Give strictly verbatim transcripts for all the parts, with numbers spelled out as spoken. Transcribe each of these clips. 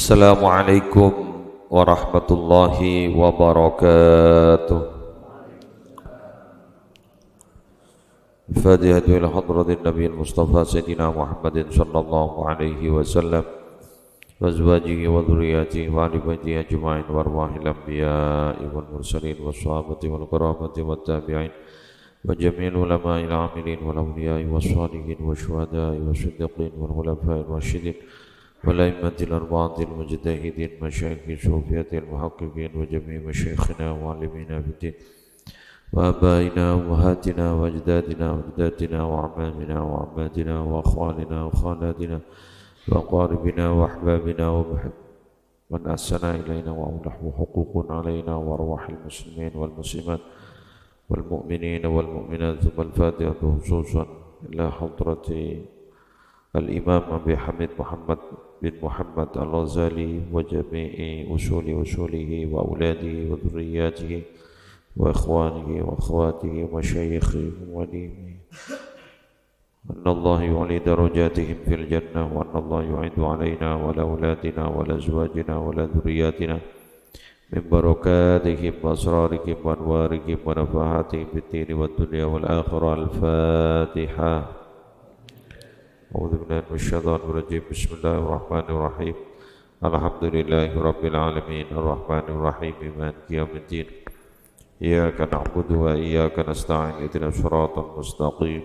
Assalamualaikum warahmatullahi wabarakatuh. الفاتحة إلى حضرة النبي المصطفى سيدنا محمد صلى الله عليه وسلم وأزواجه وذرياته وأهل بيته أجمعين وأرواح الأنبياء والمرسلين والصحابة والكرامة والتابعين وجميع العلماء العاملين والأولياء والصالحين والشهداء والصديقين والخلفاء الراشدين والأئمة الأربعة المجتهدين مشايخ الصوفية المحققين وجميع مشايخنا ومعلمينا في الدين وآبائنا وأمهاتنا وأجدادنا وجداتنا وأعمامنا وعماتنا وأخوالنا وخالاتنا وأقاربنا وأحبابنا ومحب من أحسن إلينا وله حقوق علينا وأرواح المسلمين والمسلمات والمؤمنين والمؤمنات، ثم الفاتحة خصوصا إلى حضرة الإمام أبي حميد محمد بن محمد الغزالي وجميع أصول أصوله وأولاده وذرياته وإخوانه وأخواته ومشايخه ومعلميه. أن الله يعلي درجاتهم في الجنة، وأن الله يعيد علينا وعلى أولادنا وعلى أزواجنا وعلى ذرياتنا من بركاتهم وأسرارهم وأنوارهم ونفحاتهم في الدين والدنيا والآخرة. الفاتحة. أعوذ بالله من الشيطان الرجيم. بسم الله الرحمن الرحيم. الحمد لله رب العالمين. الرحمن الرحيم. مالك يوم الدين. إياك نعبد وإياك نستعين. اهدنا الصراط المستقيم.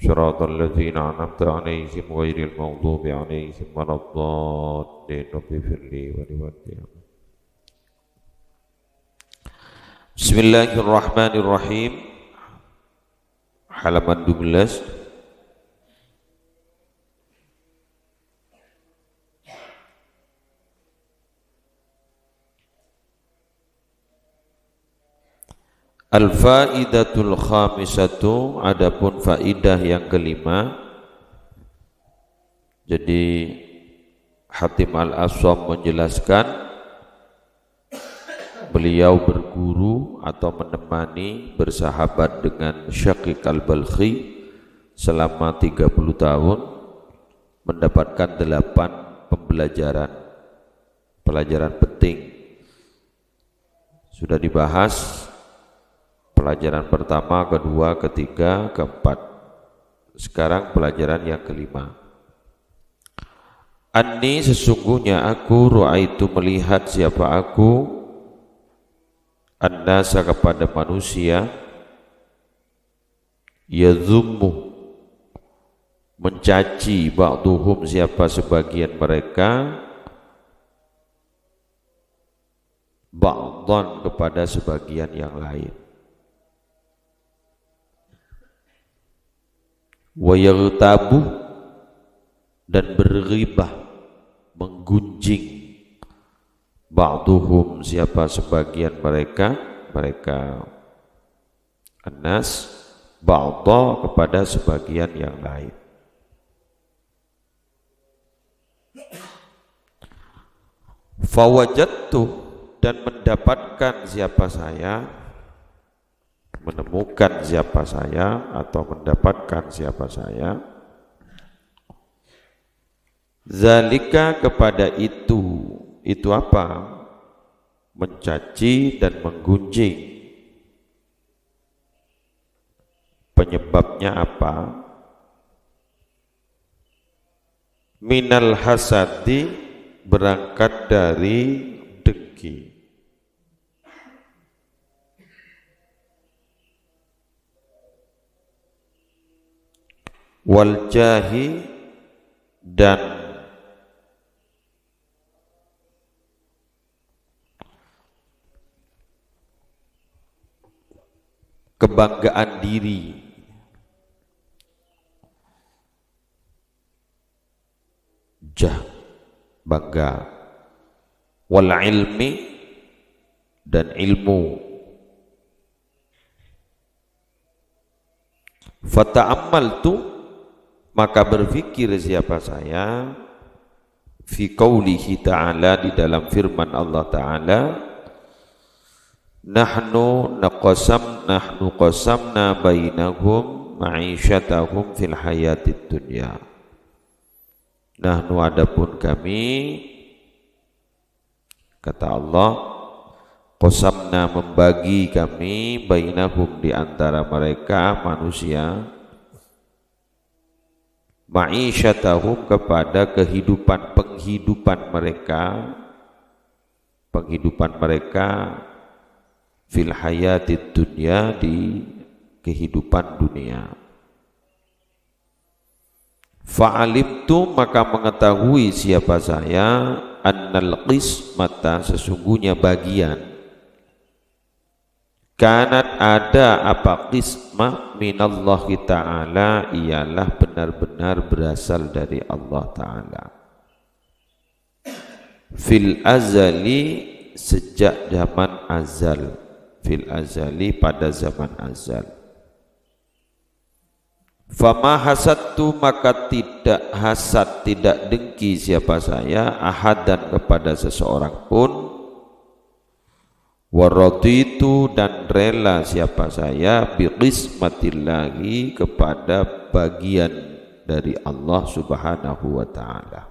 صراط الذين أنعمت عليهم غير المغضوب عليهم ولا الضالين. رب اغفر لي ولوالدي. Bismillahirrahmanirrahim. Halaman dua belas. Al-faidatul khamisatu, adapun faidah yang kelima. Jadi, Hatim Al-Asam menjelaskan, beliau berguru atau menemani, bersahabat dengan Syaqiq Al-Balkhi selama tiga puluh tahun, mendapatkan delapan pembelajaran, pelajaran penting. Sudah dibahas pelajaran pertama, kedua, ketiga, keempat. Sekarang pelajaran yang kelima. Anni, sesungguhnya aku, ra'aitu, melihat, siapa aku, annasa, kepada manusia, yadhummu, mencaci, ba'duhum, siapa sebagian mereka, ba'dhan, kepada sebagian yang lain. Wa yaghtabu, dan berghibah, menggunjing, ba'duhum, siapa sebagian mereka, mereka, annas, ba'dha, kepada sebagian yang lain. Fawajadtu, dan mendapatkan siapa saya, menemukan siapa saya, atau mendapatkan siapa saya, dzalika, kepada itu. Itu apa? Mencaci dan menggunjing. Penyebabnya apa? Minal hasadi, berangkat dari dengki. Wal jahi, dan kebanggaan diri. Jah, bangga. Wal ilmi, dan ilmu. Fata'ammaltu, maka berpikir siapa saya, fi qaulihi ta'ala, di dalam firman Allah Ta'ala, "Nahnu naqasam-, nahnu qasamna bainahum ma'isyatahum fil hayatid dunya." Nahnu, adapun kami, Kata Allah, "Qasamna, membagi Kami, bainahum, di antara mereka manusia, ma'isyatahum, kepada kehidupan, penghidupan mereka, penghidupan mereka fil hayatid dunya, di kehidupan dunia." "Fa'alimtu, maka mengetahui siapa saya, annal qismata, sesungguhnya bagian, kanat, ada, apa, qismah, minallahi ta'ala, ialah benar-benar berasal dari Allah Ta'ala. Fil azali, sejak zaman azal. Fil azali, pada zaman azal. Fama hasadtu, maka tidak hasad, tidak dengki siapa saya, ahadan, kepada seseorang pun, waraditu, dan rela siapa saya, biqismatillahi, kepada bagian dari Allah Subhanahu wa Ta'ala."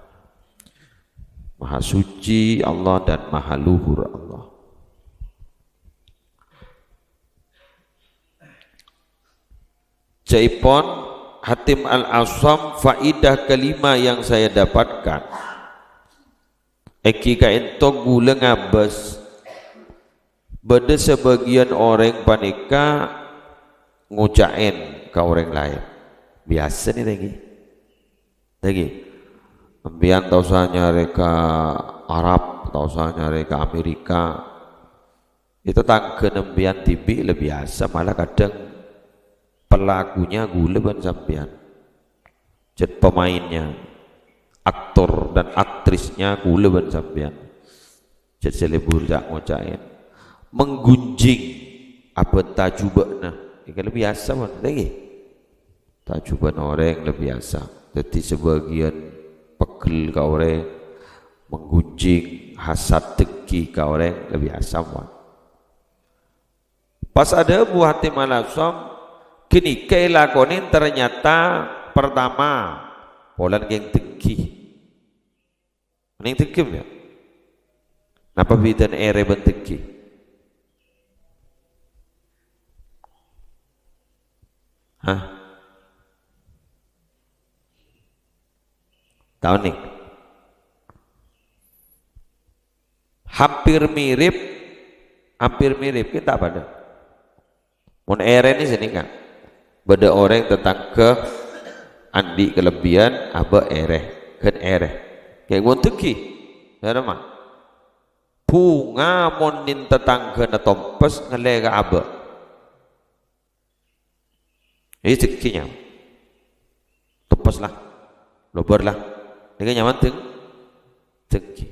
Maha suci Allah dan maha luhur Allah. Ca'èpon Hatim Al-Asam, faidah kelima yang saya dapatkan, èngghi ka'ènto ghulâ ngabâs, bâdâ sabâgiyân orèng panèka ngoca'èn ka orèng laèn. Biyasa nè, èngghi. Èngghi. Sampèyan ta' osa nyarè ka Arab, ta' osa nyarè ka Amerika. È tatangghâna sampèyan dhibi' la biyasa, malah kadhâng pelakunya ghulâ bân sampèyan. Jhât pemainnya, aktor dan aktrisnya ghulâ bân sampèyan. Jhât sè lebur ca'-ngoca'èn. Menggunjing abhânta jhubâ'na. Èngghi la biyasa, mon. Èngghi. Tajuban orèng la biyasa. Dhâddhi sabâgiyân pegghel ka orèng, menggunjing, hasad, dengki ka orèng la biyasa, mon. Pas adhâbu Hatim Al-Asam, ghânèka èlakonè ternyata pertama, polana kèng dengki. Nèng dengki, ya? Napa bidhâna èrè bân dengki? Hah? Tao, nèng? Hampir mirip, hampir mirip, kita pada. Mon èrè nè sanèka. Bâdâ orèng tatangghâ andi' kalebbiyân, abâ' èrè, ghân èrè. Kèng mon dengki, dhâremma. Bhunga mon nèng tatangghâna tompes ngallè ka abâ'. Iyâ dengki nyamana. Tompes la. Lobâr la. Nèka nyamana deng-, dengki.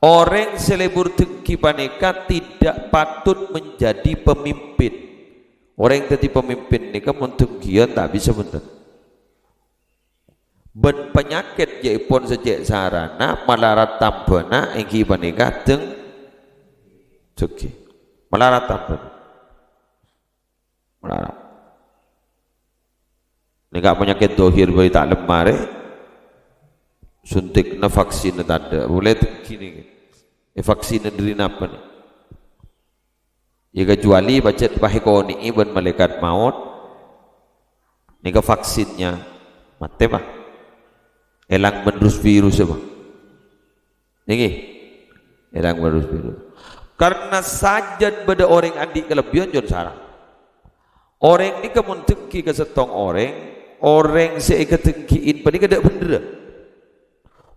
Orèng sè lebur dengki panèka tidak patut menjadi pemimpin. Orèng dhâddhi pemimpin nèka mon dengkiyân ta' bisa bhunten. Bân panyakèt jhâ'èpon sè cè' sarana malarat tambhâna èngghi panèka deng-, dengki. Malarat tambhâna. Malarat. Nèka panyakèt dhâhir bhâi ta' lem marè, suntikna vaksinna tadâ'. Polè dengki nèka. È vaksinna dhâri napa nè? Ya, kecuali pajhât pas èkonè'è bân malaikat maut. Nèka vaksinnya matè, Pak. Èlang bân rus virus, Pak. Nèka. Èlang bân rus virus. Karena sajân bâdâ orèng andi' kalebbiyân jhân sara. Orèng nèka mon dengki ka sèttong orèng, orèng sè èkadengki'in panèka dâ' bhendherra.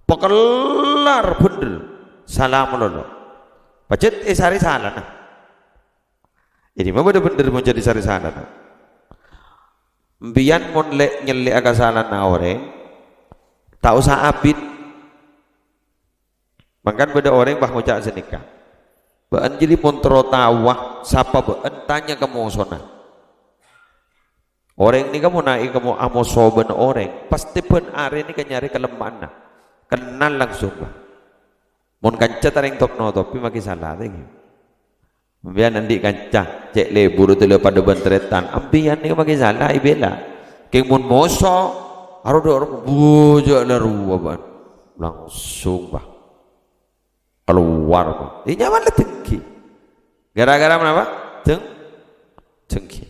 Pakellar bhendher, sala malolo. Pajhât èsarè salana. Ini mah bâdâ bhendher mon jadi sarè salana. Empiyan mon lè-, nyellè'a ka salana orèng, ta' osa abit. Mangkana bâdâ orèng pas ngoca' sanèka, "Bâ'ân jârèya mon terro taowa sapa bâ'ân, tanya ka mosona." Orèng nèka mon naè ka mo-, amoso bân orèng, pastè bân arè nèka nyarè kalemma'anna. Kennal langsung, Pak. Mon kanca ta' rèng top-notopè makè sala, tèngghi. Sampèyan andi' kanca, cè' lebur dâlâ padâ bân tarètan, sampèyan nèka makè sala èbela. Kèng mon moso, aro dâ' orèng bujâ la rowa, bân. Langsung, Pak. Kalowar, Pak. Iyâ, nyaman la dengki. Gara-gara napa? Deng-, dengki.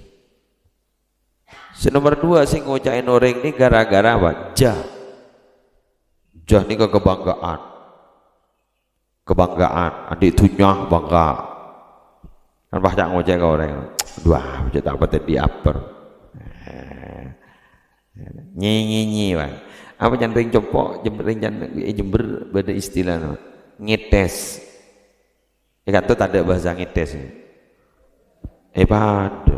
Sè nomer dua, sè ngoca'è orèng nè gara-gara apa? Jah. Jah nèka kabhângga'an. Kabhângga'an. Andi' dhunnya bhângghâ. Kan pas ca' ngoca'è ka orèng, "Duh, jhâ' ta' patè diaper." Nye, nye, nye, Pak. Apa can rèng compo', jem-, rèng can, è Jember bâdâ istilana, Pak. Ngetes. È kanto tadâ' bahasa ngetes, ya? Eh, padâ.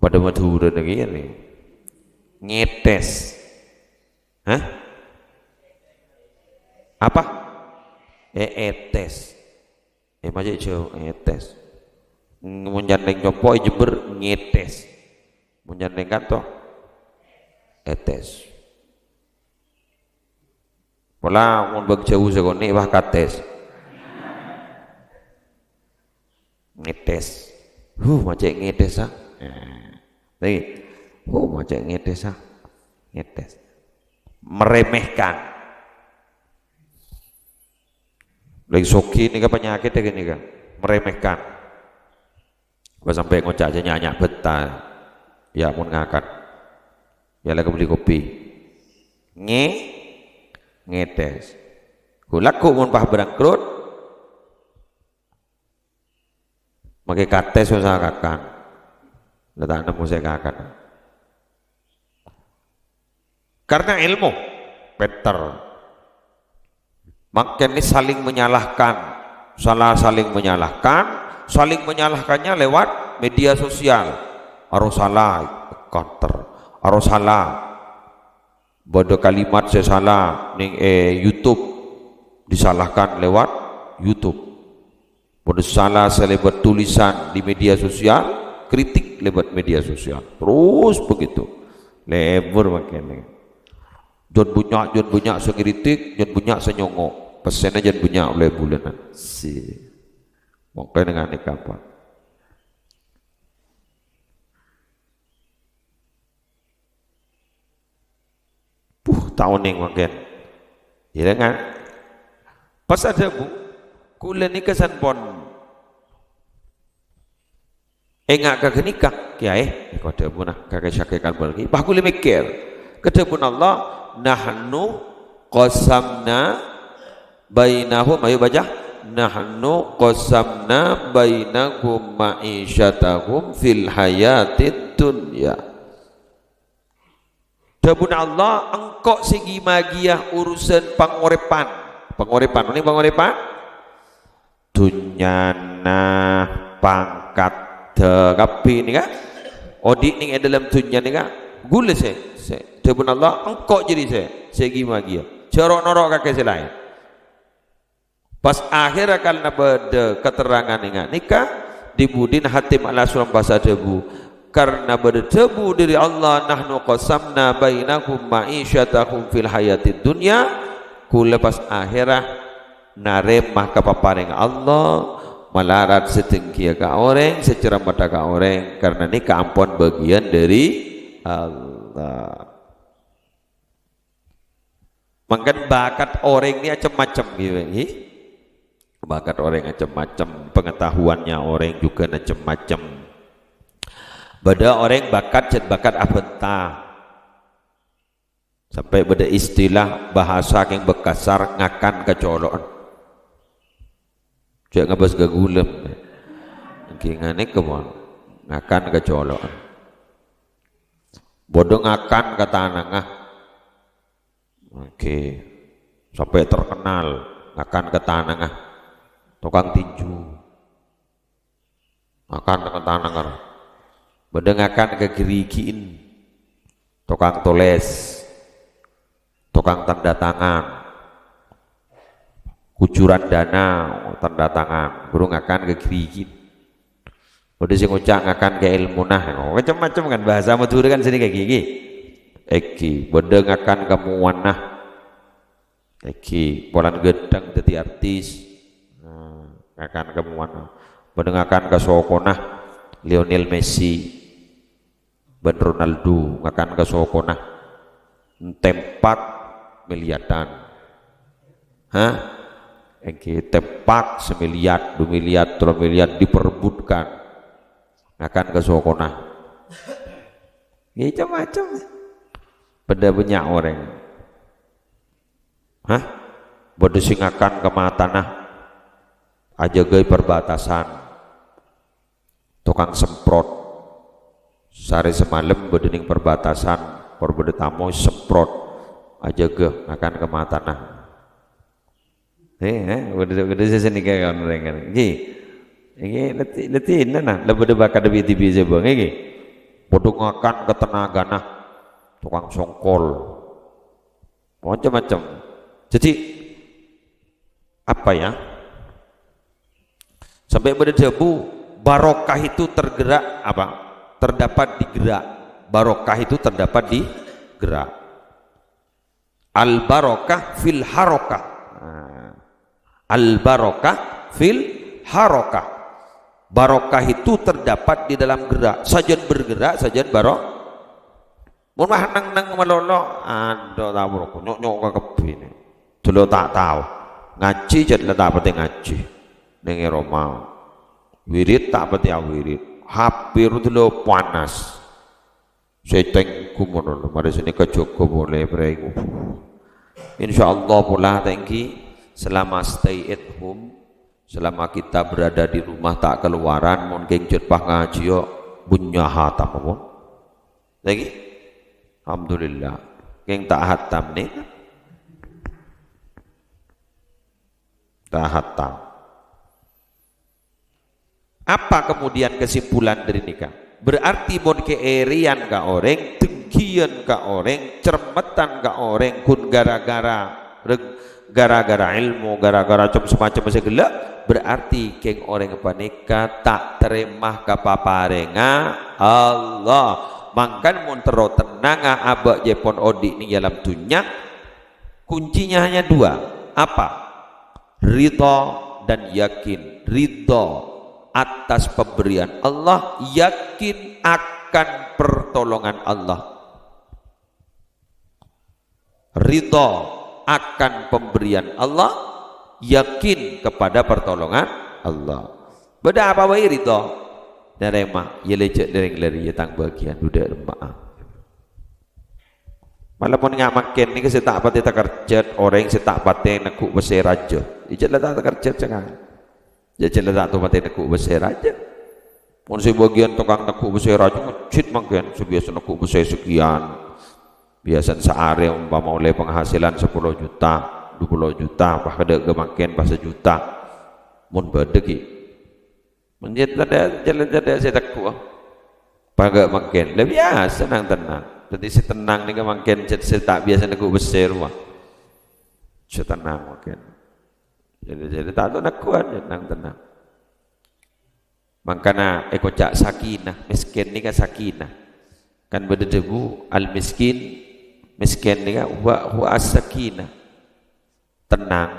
Padâ Madhurâ nèka, ya, nè. Ngetes. Hah? Apa? Eh, etes. Eh, ma' cè' jhâu, etes. Mon can rèng compo' è Jember, ngetes. Mon can rèng kanto, etes. Pola mon bâk jhâu sakonè', wah, kates. Ngetes. Huh, ma' cè' ngetes, ah. Eh, lagi. Huh, ma' cè' ngetes, ah. Ngetes. Meremehkan. Lagi sogi nèka penyakit ya gini kan. Meremehkan. Wah, sampè' ngoca' aja nya'-nya' betta. Ya, mon ngakan. Ya, la kabelli kopi. Nge-, ngetes. Ghu-lagghu mon pas bârângkrut, make kates usaha kakan. La ta' nemmo sè kakan. Karena ilmu, pènter. Mangkèn ini saling menyalahkan. Salah saling menyalahkan, saling menyalahkannya lewat media sosial. Aro salah, counter. Aro salah. Bâdâ kalimat sè salah nèng è YouTube, disalahkan lewat YouTube. Bâdâ salah sè lèbât tulisan di media sosial, kritik lèbât media sosial. Terus begitu. Lebur mangkèn. Jhân bânnya', jhân bânnya' sè ngritik, jhân bânnya' sè nyongngo'. Pèssèna jhân bânnya' ollè bulânan. Si. Mangkèn nganèka apa? Puh, ta' onèng mangkèn. Iyâ, kan? Pas adhâbu, "Kaulâ nèka sampon enga' ka ghânèka, Kèyaè." Èko dhâbuna ka Kè Syakè Kalbal ghi. Pas kaulâ mèkkèr. Kadhâbuna Allah, "Nahnu qasamna bainahum," ayo baca, "Nahnu qasamna bainahum ma'isyatahum fil hayatid dunya." Dhâbuna Allah, "Engko' sè ghi-magiyâ urusan pangorèpan." Pangorèpan, onèng pangorèpan? Dhunnyana, pangkatta, kabbhi nèka. Odi' nèng è dâlem dhunnya nèka, kaulâ sè, sè, dhâbuna Allah, "Engko' jârèya sè, sè ghi-magiyâ. Jhâ' ro'-noro' ka kè sè laèn." Pas akhèrra karna bâdâ katerrangan è nga' nèka, di budina Hatim Al-Asram pas adhâbu, "Karna bâdâ dhâbu dâri Allah, 'Nahnu qasamna bainahum ma'isyatahum fil hayatid dunya,' kaulâ pas akhèrra narèma kapaparèngnga Allah, malarat sè dhânggiyâ ka orèng, sè ceramadhâ ka orèng, karna nèka ampon bâgiyân dâri Allah." Mangkèn bakat orèng nè cem-macem, ghi, ghi. Bakat orèng cem-macem, pengetahuannya orèng juga cem-macem. Bâdâ orèng bakat, jhân bakat abhânta. Sampè' bâdâ istilah bahasa kèng bâk kasar, ngakan kacolo'an. Jhâ' ngabâs ghâghulem. Ènggi nganèka mon ngakan kacolo'an. Bâdâ ngakan ka tanangnga. Oke. Sampè' terkenal ngakan ka tanangnga. Tokang tinju. Ngakan ka tanangnga. Bâdâ ngakan ka ghârighina. Tokang tolès. Tokang tanda tangan. Kucuran dana, tanda tangan. Buru ngakan ka ghârighina. Bâdâ sè ngoca' ngakan ka èlmona. Oh, macem-macem kan bahasa Madhurâ kan sènè' ka ghi, ghi. Ènggi, bâdâ ngakan ka mowana. Ènggi, polana ghânteng dhâddhi artis. Nah, ngakan ka mowana. Bâdâ ngakan ka sokona. Lionel Messi bân Ronaldo ngakan ka sokona. Entempat miliaran. Hah? Èngghi, tempak samiliar, dua miliar, tello miliar diperebutkan. Ngakan ka sokona. Ngghi, macem-macem. Bâdâ bânnya' orèng. Hah? Bâdâ sè ngakan ka matana. Ajâgâi perbatasan. Tokang semprot. Sarè samalem bâdâ neng perbatasan, kor bâdâ tamo semprot. Ajâgâ ngakan ka matana. Eh, eh, bâdâ, bâdâ sè sanèka kan orèng kan. Ngghi. Ngghi, lati-, latina, nah, la bâdâ bâkal bi-, dhibi' sè bâng, ngghi. Padâ ngakan ka tenagana. Tokang songkol. Macem-macem. Jadi, apa ya? Sampai bâdâ dhâbu, barokah itu tergerak apa? Terdapat di gerak. Barokah itu terdapat di gerak. Al-barokah fil harokah. Nah, al-barokah fil harokah. Barokah itu terdapat di dalam gerak. Sajân bergerak, sajân baro-, Mon mah neng-neng malolo, ando ta' bro, nyok-nyok kabbhi ne. Dulu ta' tao. Ngajhi jhât la ta' patè ngajhi. Neng è roma. Wirid ta' patè awirid. H P ro dulu panas. Sè tèngghu mono, marè sanèka jâgâ polè, prèngo. Insyaallah pola tèngghi selama stay at home, selama kita berada di rumah ta' kalowaran, mon kèng jhât pas ngajhi yo, bânnya' hatam, mon. Lagi? Alhamdulillah. Kèng ta' hatam nè. Ta' hatam. Apa kemudian kesimpulan dâri nèka? Berarti mon kaèrèyan ka orèng, dengkian ka orèng, cermetan ka orèng, ghun gara-gara reg-, gara-gara ilmu, gara-gara cem-, semacem sè ghellâ', berarti kèng orèng panèka ta' tarèma ka paparèngnga Allah. Mangkana mon terro tennanga abâ' jhâ' pon odi' neng è alam dhunnya, kuncinya hanya dua. Apa? Ridha dan yakin. Ridha atas pemberian Allah, yakin akan pertolongan Allah. Ridha akan pemberian Allah, yakin kepada pertolongan Allah. Bâdâ apa bhâi ridha? Narèma, ya lè jhâ' dâreng lèri ya tang bâgiyân, bâdâ remma'a. Mala mon nga-, mangkèn nèka sè ta' patè takerjhât, orèng sè ta' patè negghu' pèssè rajâ. Ijâ la ta' takerjhât sakalè. Jhâ' la ta' to patè negghu' pèssè rajâ. Mon sè bâgiyân tokang negghu' pèssè rajâ, mejjhit mangkèn, sè biyasa negghu' pèssè sakèyan. Biyasana saarè ompama ollè penghasilan sapolo juta, dupolo juta, pas kadâ' ka mangkèn pas sajuta. Mon bâdâ ghi. Mangkèn tadâ' jhâ' la tadâ' sè tegghu'. Pas ghâ' mangkèn. La biyasa nang tennang. Dhâddhi sè tennang nèka mangkèn jhâ' sè ta' biyasa negghu' pèssè rowa. Sè tennang mangkèn. Jhâ' la, jhâ' la ta' to negghu'ân, jhâ' nang tennang. Mangkana èkoca' sakinah, mèskèn nèka sakinah. Kan bâdâ dhâbu, al-miskin, mèskèn nèka huwa, huwa as-sakinah. Tennang.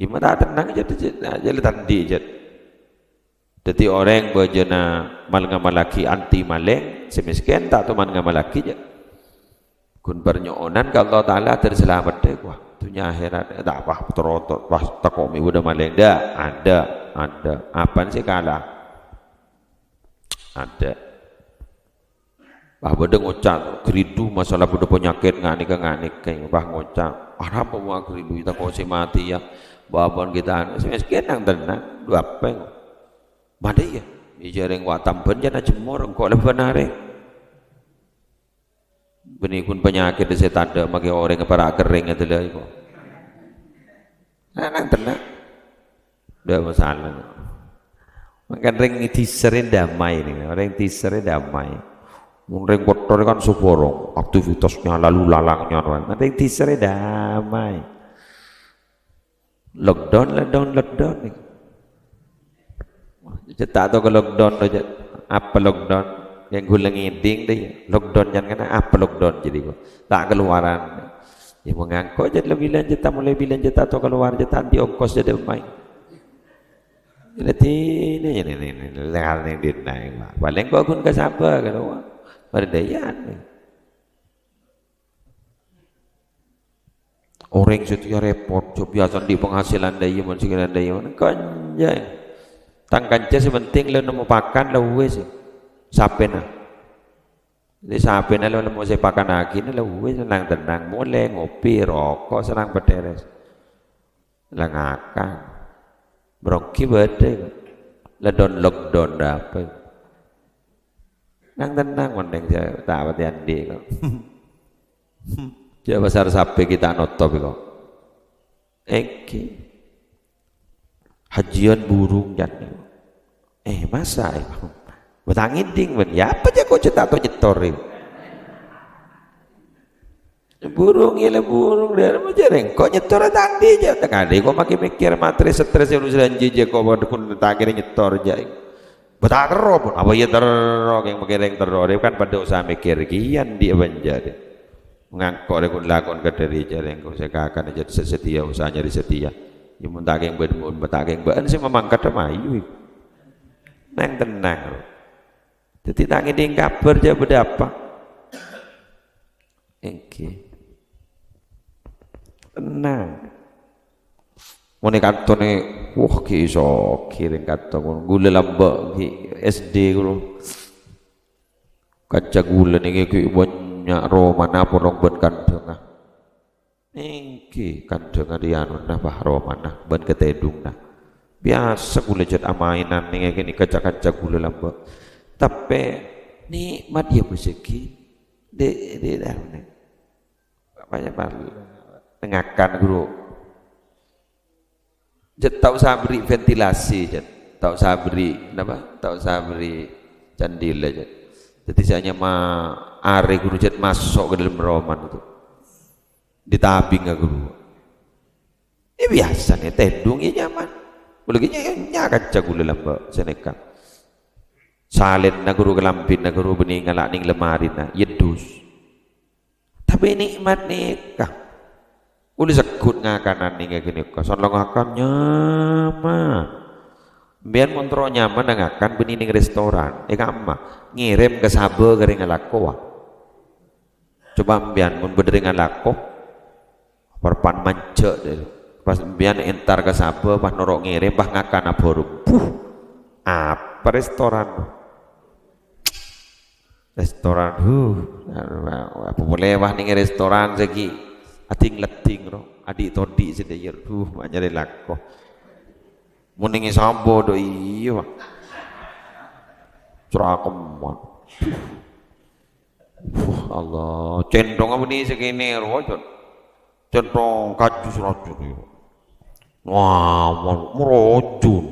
Yâ, mon ta' tennang, jhâ', jhâ', jhâ' la ta' andi', jhâ'. Dhâddhi orèng bâjâna mal-ngamallaghi anti malèng, sè mèskèn ta' toman ngamallaghi, jhâ'. Ghun parnyo'onan ka Allah Ta'ala, ter salameddhâ, wah, dhunnya akhèrat, ta' apa, terro, terro, wah, tako' mè' bâdâ malèng, dâ', adâ', adâ', apana sè kala? Adâ'. Wah, bâdâ ngoca', ghiridhu masalah bâdâ panyakèt, nga' nèka, nga' nèka, wah, ngoca', "Arapa mowa ghiridhu, tako' sè matè, yâ, bâbân kita, sè mèskèn nang tennang, dhu apa, engko'?" Madâ, yâ, ijâ rèng wa' tambhân, jhâ' ajemmor, engko' lebân arè. Bânnè ghun panyakèt sè tadâ' makè orèng para' kerrèng adâlâ iko. Nah, nang tennang. Dâ' masalah. Mangkana rèng dhisa rè damai nèka. Rèng dhisa rè damai. Mon rèng kottha rè kan saporong, aktivitasnya lalu lalangnya. Nah, rèng dhisa rè damai. Lockdown, lockdown, lockdown nèko. Jhâ' ta' tao ka lockdown, jhâ' apa lockdown? Yang ghulâ ngèdhing dâ' iyâ. Lockdown jhân kan apa lockdown jadi kok? Ta' kalowaran. Yâ, mangkana jhâ' la bilân jhâ' ta' molaè bilân jhâ' ta' tao kalowar jhâ' ta' andi' ongkos jhâ' dâ' mai. Jadi ini, ini, ini, ini, lengal ning dina, Pak. Palèng kok ghun kasabâ, kan, Pak? Pada dâ' iyâ. Orèng satèya rèpot, jhâ' biyasa andi' penghasilan dâ' iyâ mon sè kèra dâ' iyâ mon. Kanja. Tang kanca sè penting la nemmo pakan la wis. Sapèna. Dâddhi sapèna la nemmo sè èpakannaghina la wis, tenang-tenang, molè, ngopi, roko', sennang pathèrès. La ngakan. Bronggi bâdâ, kok. La don-lockdown dâpa'. Nang tenang, mending saya tak pati andi', kok. Jhâ' pasar sapè kita notop, kok. Èngghi. Hajiyân burung, jhâ'. Eh, masa, ya? Bâ' ta' ngèdhing, bân. Ya, apa jhâ' kok jhâ' ta' tao nyètor, ya? Burung, ya, la burung, dâ' rèng kok nyètor ta' andi', jhâ'. Ta' andi' kok makè mèkkèr matrè stres, ya, urusan jhâ' kok padâ kun ta' kèra nyètor, jhâ'. Bâ' ta' terro, pon. Apa ya terro, kèng makè rèng terro. Rè kan padâ usaha mèkkèr, kèya andi' apa enjâ', rè. Ngangko' rè kun lakon ka dâri jhâ' rèng kok sè kakana jhâ' sè satèya, usaha nyarè satèya. Ya, mon ta' kèng bân, mon ta' kèng bân sè mamangkat, mayu. Nang tenang, ro. Dâddhi ta' ngèdhing kabhâr jhâ' bâdâ apa. Èngghi. Tenang. Mon è kantonè, wah, ghi' iso, ghi' rèng kanto, ghulâ lambâ', ghi' S D ghulâ. Kanca ghulâ nèka ghi' bânnya' romana polong bân kandhângnga. Èngghi, kandhângnga dâri anona, bâh, romana, bân katèdhungnga. Biyasa ghulâ jhât amaènan nèng ghânèka ca-kanca ghulâ lambâ'. Tapè nè'mat ya, Bos, èngghi. Dhi', dhi', dhi', apa ya, Pak? Ngakan, ghuru. Jhât ta' osa aberri' ventilasi, jhât. Ta' osa aberri', napa? Ta' osa aberri' candila, jhât. Dâddhi sè anyama arè ghuru jhât maso' ka dâlem romana itu. Ditabinga ghuru. È, biyasana tèdhung, ya, nyaman. Ghulâ ghi' nya-, nya-, kanca ghulâ lambâ' sanèka. Salènna ghuru, kalambhina ghuru bânnè ngala' nèng lemarina, ya dus. Tapè nè'mat nèka. Ghulâ segghut ngakanan nèng ghânèka. San la ngakan nyaman. Sampèyan mon terro nyaman ngakan bânnè nèng restoran, è kamma, ngèrèm ka sabâ ka rèng alako, wa. Coba sampèyan, mon bâdâ rèng alako, parpan manjâ, dâ. Pas sampèyan entar ka sabâ, pas noro' ngèrèm, pas ngakan abhârung. Buh, apa restoran? Restoran, huh, apa polè, pas nèng restoran sè ghi' adhing-leddhing, ro, adhi'-todhi' sè dâjâr, huh, ma' nyarè lako. Mon nèng sabâ, dâ, iyâ, Pak. Cerakeman. Wah, Allah, cènthongnga bânnè sè kènè rowa, Jon. Cènthong kaju sè rajâ, yâ. Wah, mon-, marojun.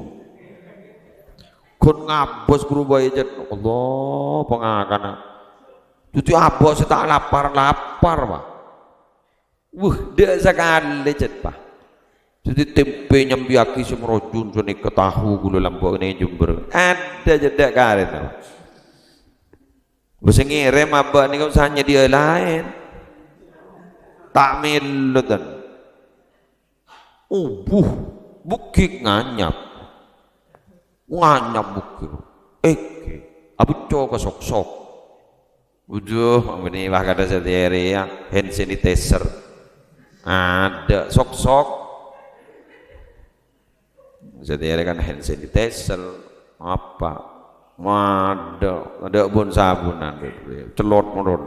Ghun ngabâs ghuru bhâi, Jon. Allah, pangakana. Dâddhi abâ' sè ta' lapar-lapar, Pak. Wuh, dâ' sakalè, jhât, Pak. Dâddhi tèmpè nyambiyaghi sè marojun sanèka, tahu ghulâ lambâ' nèng Jember. Adâ jhâ' dâ' karè, ta'. Bâ sè ngèrèm abâ' nèko sanyadiyâ laèn. Ta' mèlo, tan. Ubuh, bughi' nganyap. Nganyap bughi'. Èngghi, abhicco ka sok-sok. Udhu, bânnè wah kadhâ' satèya rèya, hand sanitizer. Adâ' sok-sok. Satèya rèya kan hand sanitizer, apa? Adâ', adâ' bun-sabunan, cellot modon.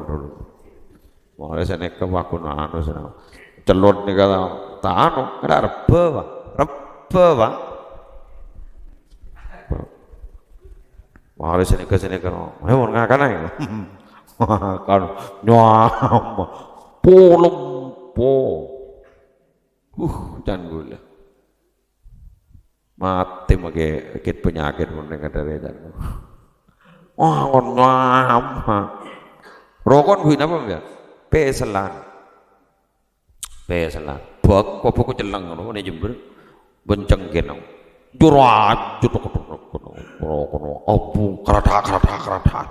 Wah, sanèka wah ghun anu, sè cellot nèka ta' anu, kena rebbhâ, Pak. Rebbhâ, Pak. Wah, sanèka, sanèka, no. Ayo, mon ngakana, ya. Kan, nyama. Polem, po. Uh, can ghulâ. Matè makè sakèt panyakèt mon nèng kadhârâ, can. Wah, ngon nyama. Roko' ghi' napa, Mbak? Pèsèlan. Pèsèlan. Bâk, kok bâk celleng ngono, nèng Jember. Benceng genong. Jur aju tok, tok, tok, tok. Roko', abu, karathak, karathak, karathak.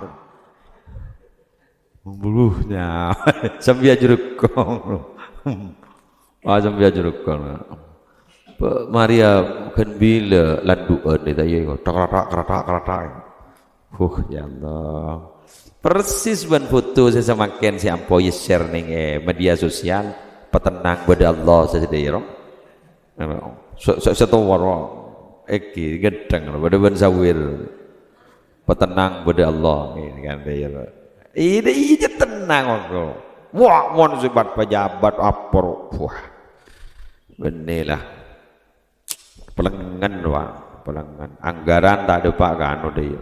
Buluhnya. Sambi ajurukong. Wah, sambi ajurukong. Pe-, Maria kan bilâ landu'ân dâ' ta' iyâ, tok, karathak, karathak, karathak. Huh, ya Allah. Persis bân foto sè samangkèn sè ampo è-share nèng, eh, media sosial. Patennang bâdâ Allah sadhâjâ, ro. Sè, sè, sè towara. Èngghi, ghânteng, ro. Bâdâ bân sawir. Patennang bâdâ Allah. Ini kan, ro. Ini, ini tenang, ro. Wah, mon sifat pejabat, apa, ro. Wah. Bânnè la. Pelengngen, Pak. Pelengngen. Anggaran ta' dâpa' ka anu, dâ' iyâ.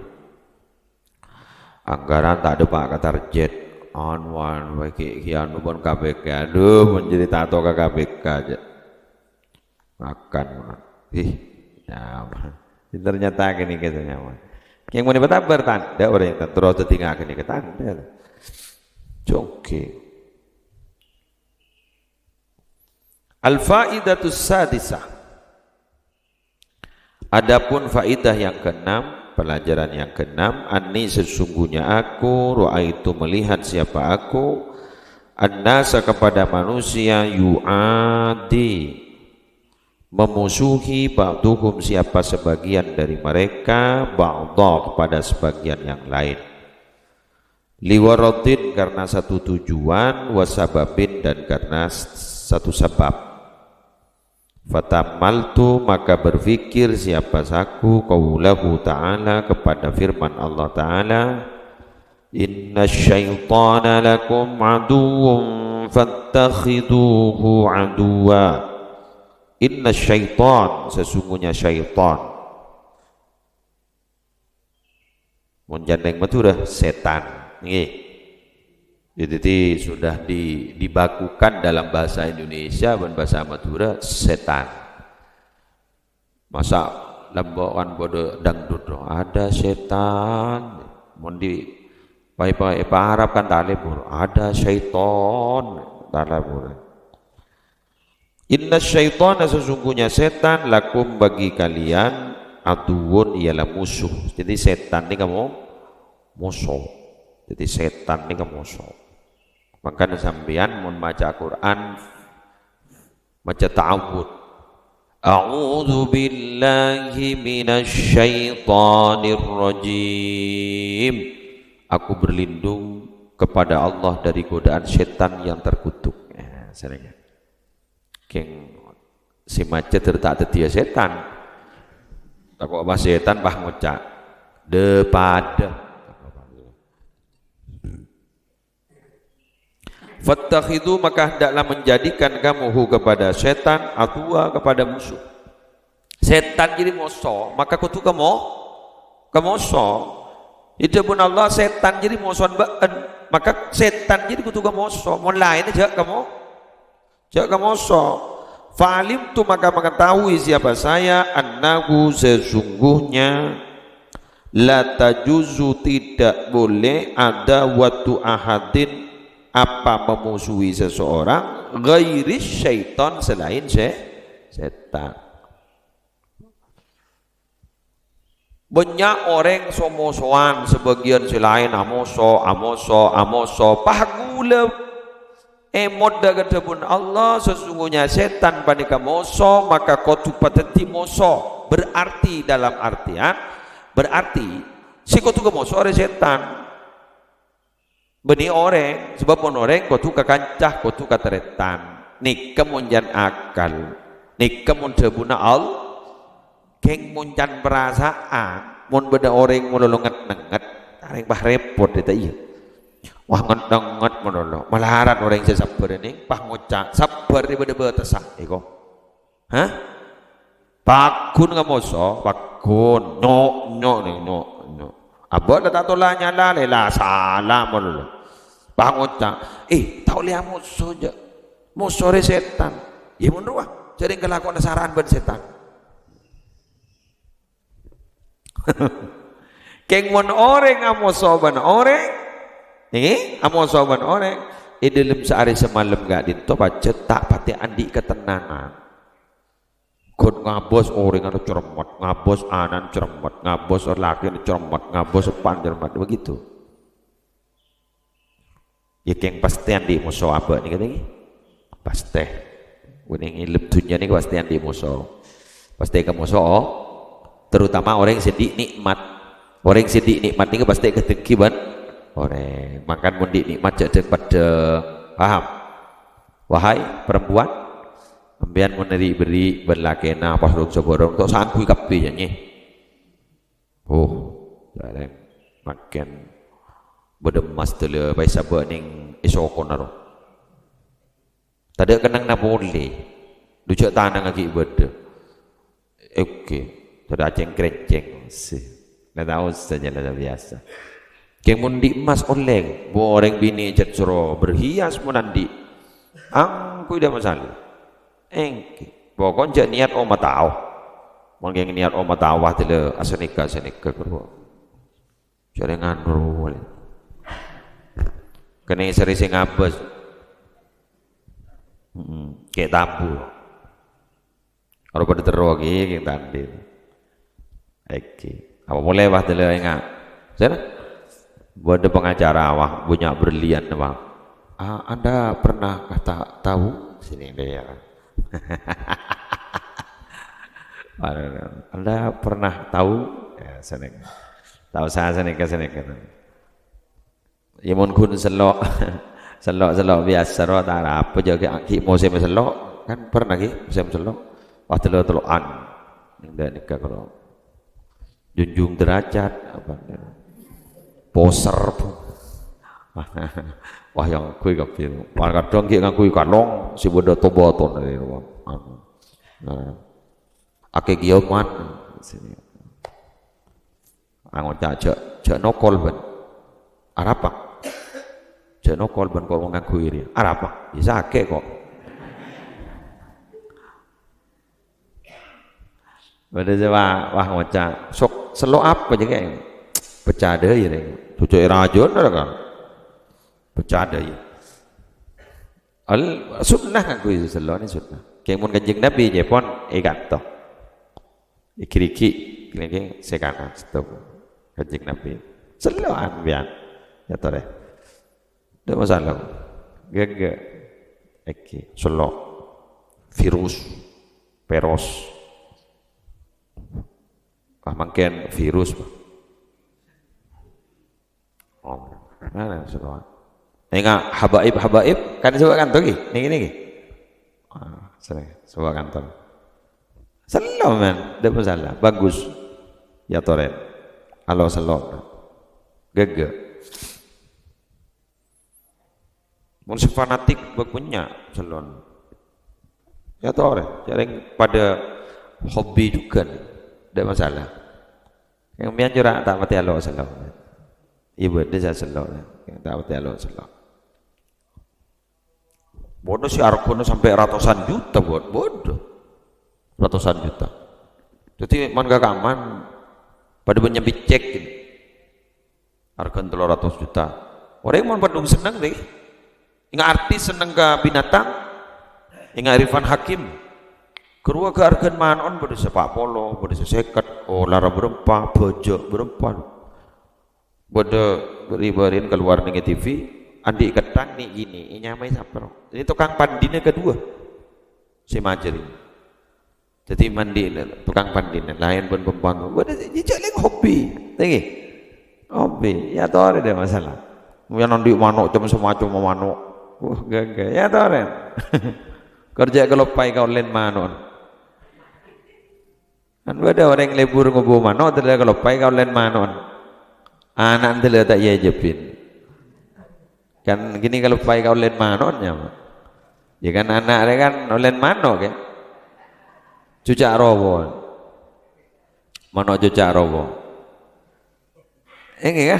Anggaran ta' dâpa' ka target. Anu, anu, ghi', ghi' anu pon K P K. Aduh, mon jârèya ta' tao ka K P K jâ. Makan, Pak. Ih, nyaman. Ternyata gini gitu nyaman. Yang mau dapat kabar tanda orang yang tentu tadi nggak gini ke tanda. Jongke. Al-faidatus sadisah. Adapun faidah yang keenam, pelajaran yang keenam, anni sesungguhnya aku, ra'aitu melihat siapa aku, annasa kepada manusia, yu'adi, memusuhi, ba'duhum siapa sebagian dari mereka, ba'da kepada sebagian yang lain. Liwaradin karena satu tujuan, wasababin dan karena s-, satu sebab. Fatamaltu maka berpikir siapa saku qaulahu ta'ala kepada firman Allah Ta'ala, "Inna syaitana lakum aduwwun fattakhiduhu aduwwa." Inna syaitan, sesungguhnya syaitan. Mon jhâ' neng Madhurâ, setan. Ngghi. Ya, jadi sudah di-, dibakukan dalam bahasa Indonesia bân bahasa Madhurâ, setan. Masa' lembo' kan bâdâ dangdut, "Ada setan." Mon di, pa-, pa-, pa Arab kan talebur, "Ada syaiton." Talebur. "Inna syaitana," sesungguhnya setan, "lakum," bagi kalian, "aduwwun," ialah musuh. Jadi setan ini kamu musuh. Jadi setan ini kamu musuh. Makanya sampeyan mau maca Quran, maca ta'awud. "A'udzu billahi minasy syaithanir rajim." Aku berlindung kepada Allah dari godaan setan yang terkutuk. Ya, sering ya. Kèng sè macet ta' dhâddhiyâ sètan. Tako' pas sètan pas ngoca', "Dâ' padâ." "Fattakhidhu, maka hendaklah menjadikan kamu hu kepada setan, aduwwa, kepada musuh." Sètan jârèya moso, maka kodhu kamo-, kamoso. È dhâbuna Allah, "Sètan jârèya mosowan bâ'en." Maka sètan jârèya kodhu kamoso. Mon laènna jhâ' kamo-, Jhâ' kamoso. Fa'alimtu, maka mengetahui siapa saya, annahu, sesungguhnya, la tajuzu, tidak boleh, adawatu ahadin, apa memusuhi seseorang, ghairis syaiton, selain se-, setan. Bânnya' orèng so-mosowan, sabâgiyân sè laèn amoso, amoso, amoso. Pas ghulâ èmot dâ' ka dhâbun Allah, sesungguhnya sètan panèka moso, maka kodhu padhâddhi moso. Berarti, dalam artian, berarti sè kodhu kamoso arèya sètan. Bânnè orèng, sabâb mon orèng kodhu kakanca, kodhu katarètan. Nèka mon jân akal. Nèka mon dhâbuna All-, kèng mon can parasaan. Mon bâdâ orèng malolo nget-nenget, arèng pas rèpot, ta' iyâ? Wah, nget-nenget malolo. Malarat orèng sè sabbhâr nèng, pas ngoca', sabbhâr è bâdâ bâtessa, èko. Hah? Pagghun kamoso, pagghun. Nyo', nyo', nyo', nyo'. Abâ' la ta' tola nyala, lela sala malolo. Pas ngoca', "Eh, ta' ollè amoso, jâ'. Moso rè sètan." Yâ, mon rowa, jârèya kalakowanna sara'an bân sètan. Kèng mon orèng amoso bân orèng, ngghi, amoso bân orèng, è dhâlem saarè samalem ka'dinto pajhât ta' patè andi' katennangan. Ghun ngabâs orèngnga cermet, ngabâs ana'na cermet, ngabâs lakèna cermet, ngabâs eppa'na cermet, begitu. Yâ, kèng pastè andi' moso abâ' nèka, ngghi. Pastè. Wènèng è dhâlem dhunnya nèka pastè andi' moso. Pastè kamoso, oh. Terutama orèng sè andi' nikmat. Orèng sè andi' nikmat nèka pastè kadhengnghi bân orèng. Mangkana mon andi' nikmat jhâ' dhâng-paddhâng. Paham? Wahai perempuan, sampèyan mon ri'-berri' bân lakèna pas rong-sabârâng, ta' sangghuy kabbhi, yâ, nyè. Oh, jârèng mangkèn bâdâ emmas dâlâ pas sabâ' nèng è sokona ro. Tadâ' kennengnganna polè. Dhu jâ' tanangnga ghi' bâdâ. Oke, tadâ' cèng-krèncèng. Sè. La tao saja la biasa. Kèng mon andi' emmas ollè, bu orèng binè' jhât soro berhias mon andi'. Angguy tadâ' masalah. Èngghi. Pokok jâ' niat omma tao. Mon kèng niat omma tao, wah, dâlâ asanèka-asanèka karo. Jârèng anu, kennèng sèrè sè ngabâs. Mm-mm. Kè' tambu. Aro padâ terro ghi, kèng tandhi. Èngghi. Apa polè, wah, dâlâ enga'. Sèra? Bâdâ pengacara, wah, punya berlian, wah. "Ah, Anda pernahkah ta-, tahu?" Sini dia. "Anda pernah tahu?" Ya, sènèng. Tao sa-, sènèng, sènèng. Yâ, mon ghun sello', sello'-sello' biyasa ro, ta' arapa jâ' ghi', ghi' mosèm sello', kan pernah ghi' mosèm sello'. Wah, tello-tello'an. Nèng dâ' nèka karo junjung derajat, apa, poser. Wah, yang kui kabbhi. Wah, kadhâng ghi' ngangghuy kalong, sè bâdâ tobatona, anu. Nah, akè kiamat. Angoca', "Jâ', jâ' nokol, bân." "Arapa?" "Jâ' nokol, bân, ko' ngangghuy rèya." "Arapa?" "Yâ, sakè', ko'." Bâdâ sè wa-, wah ngoca', "Sok sello' apa jâ' kèya?" "Pecca dâjâ, rèng." Cucuk è rajâna, kan? "Pecca dâjâ." Al-, sunnah ngangghuy sello' nè sunnah. Kèng mon Kanjeng Nabi jâ' pon è kanto. Èghi-règhi, kèng sè kanan, stop. Kanjeng Nabi. Sello'an, biyân. Yâ, torè. Ndak masalah. Gâgâ. Èghi, sello'. Virus. Peros. Wah, mangkèn virus, Pak. Oh, nah, nah, sapa? Enga' habaib-habaib, kan sapa kanto ghi? Nèng, nèng ghi. Ah, sapa kanto? Sello', men. Ndak masalah. Bagus. Yâ, torè. Alo sello'. Gâgâ. Mon sè fanatik bâ' bânnya' sello'. Yâ, torè. Jârèng padâ hobi jhughân. Ndak masalah. Yang mèyan jârèya ta' patè alo sello'. Iyâ bâdâ sè sello', ta' patè alo sello'. Bâdâ sè arghâna sampè' ratusan juta, bâ-, bâdâ. Ratusan juta. Dhâddhi, man-, ka-, kaman padâ bânnya' becek. Arghâna tello ratos juta. Orèng mon padung senneng, rè. Enga' artis senneng ka binatang, enga' Irfan Hakim. Ghâruwa ghâ-, arghâna mano'na bâdâ sè pa' polo, bâdâ sè sèket, olara bârâmpa, bâjâ bârâmpa. Bâdâ bâri-bâri'na kalowar nèng T V, andi' ketthang nè'-kènè', ènyamaè sapa ro? Ini tukang pandina kedua sè majâr ini. Dhâddhi mandhi tukang pandina, laèn bân pembantu. Bâdâ jhâ' lèng hobi, ngghi. Hobi, yâ torè ndak masalah. Mèyan andi' mano' cem-, samacemma mano'. Wah, gâgâ, yâ torè. Kor jhâ' kaloppaè kaollèna mano'na. Kan bâdâ orèng lebur ngobu mano', dâlâ kaloppaè kaollèna mano'na. Ana'na dâlâ ta' èajhâbin. Kan ghânèka kaloppaè kaollèna mano'na, nyama. Yâ kan ana' rè kan ollèna mano', kan? Cuca' rowa. Mano' cuca' rowa. Èngghi, yâ?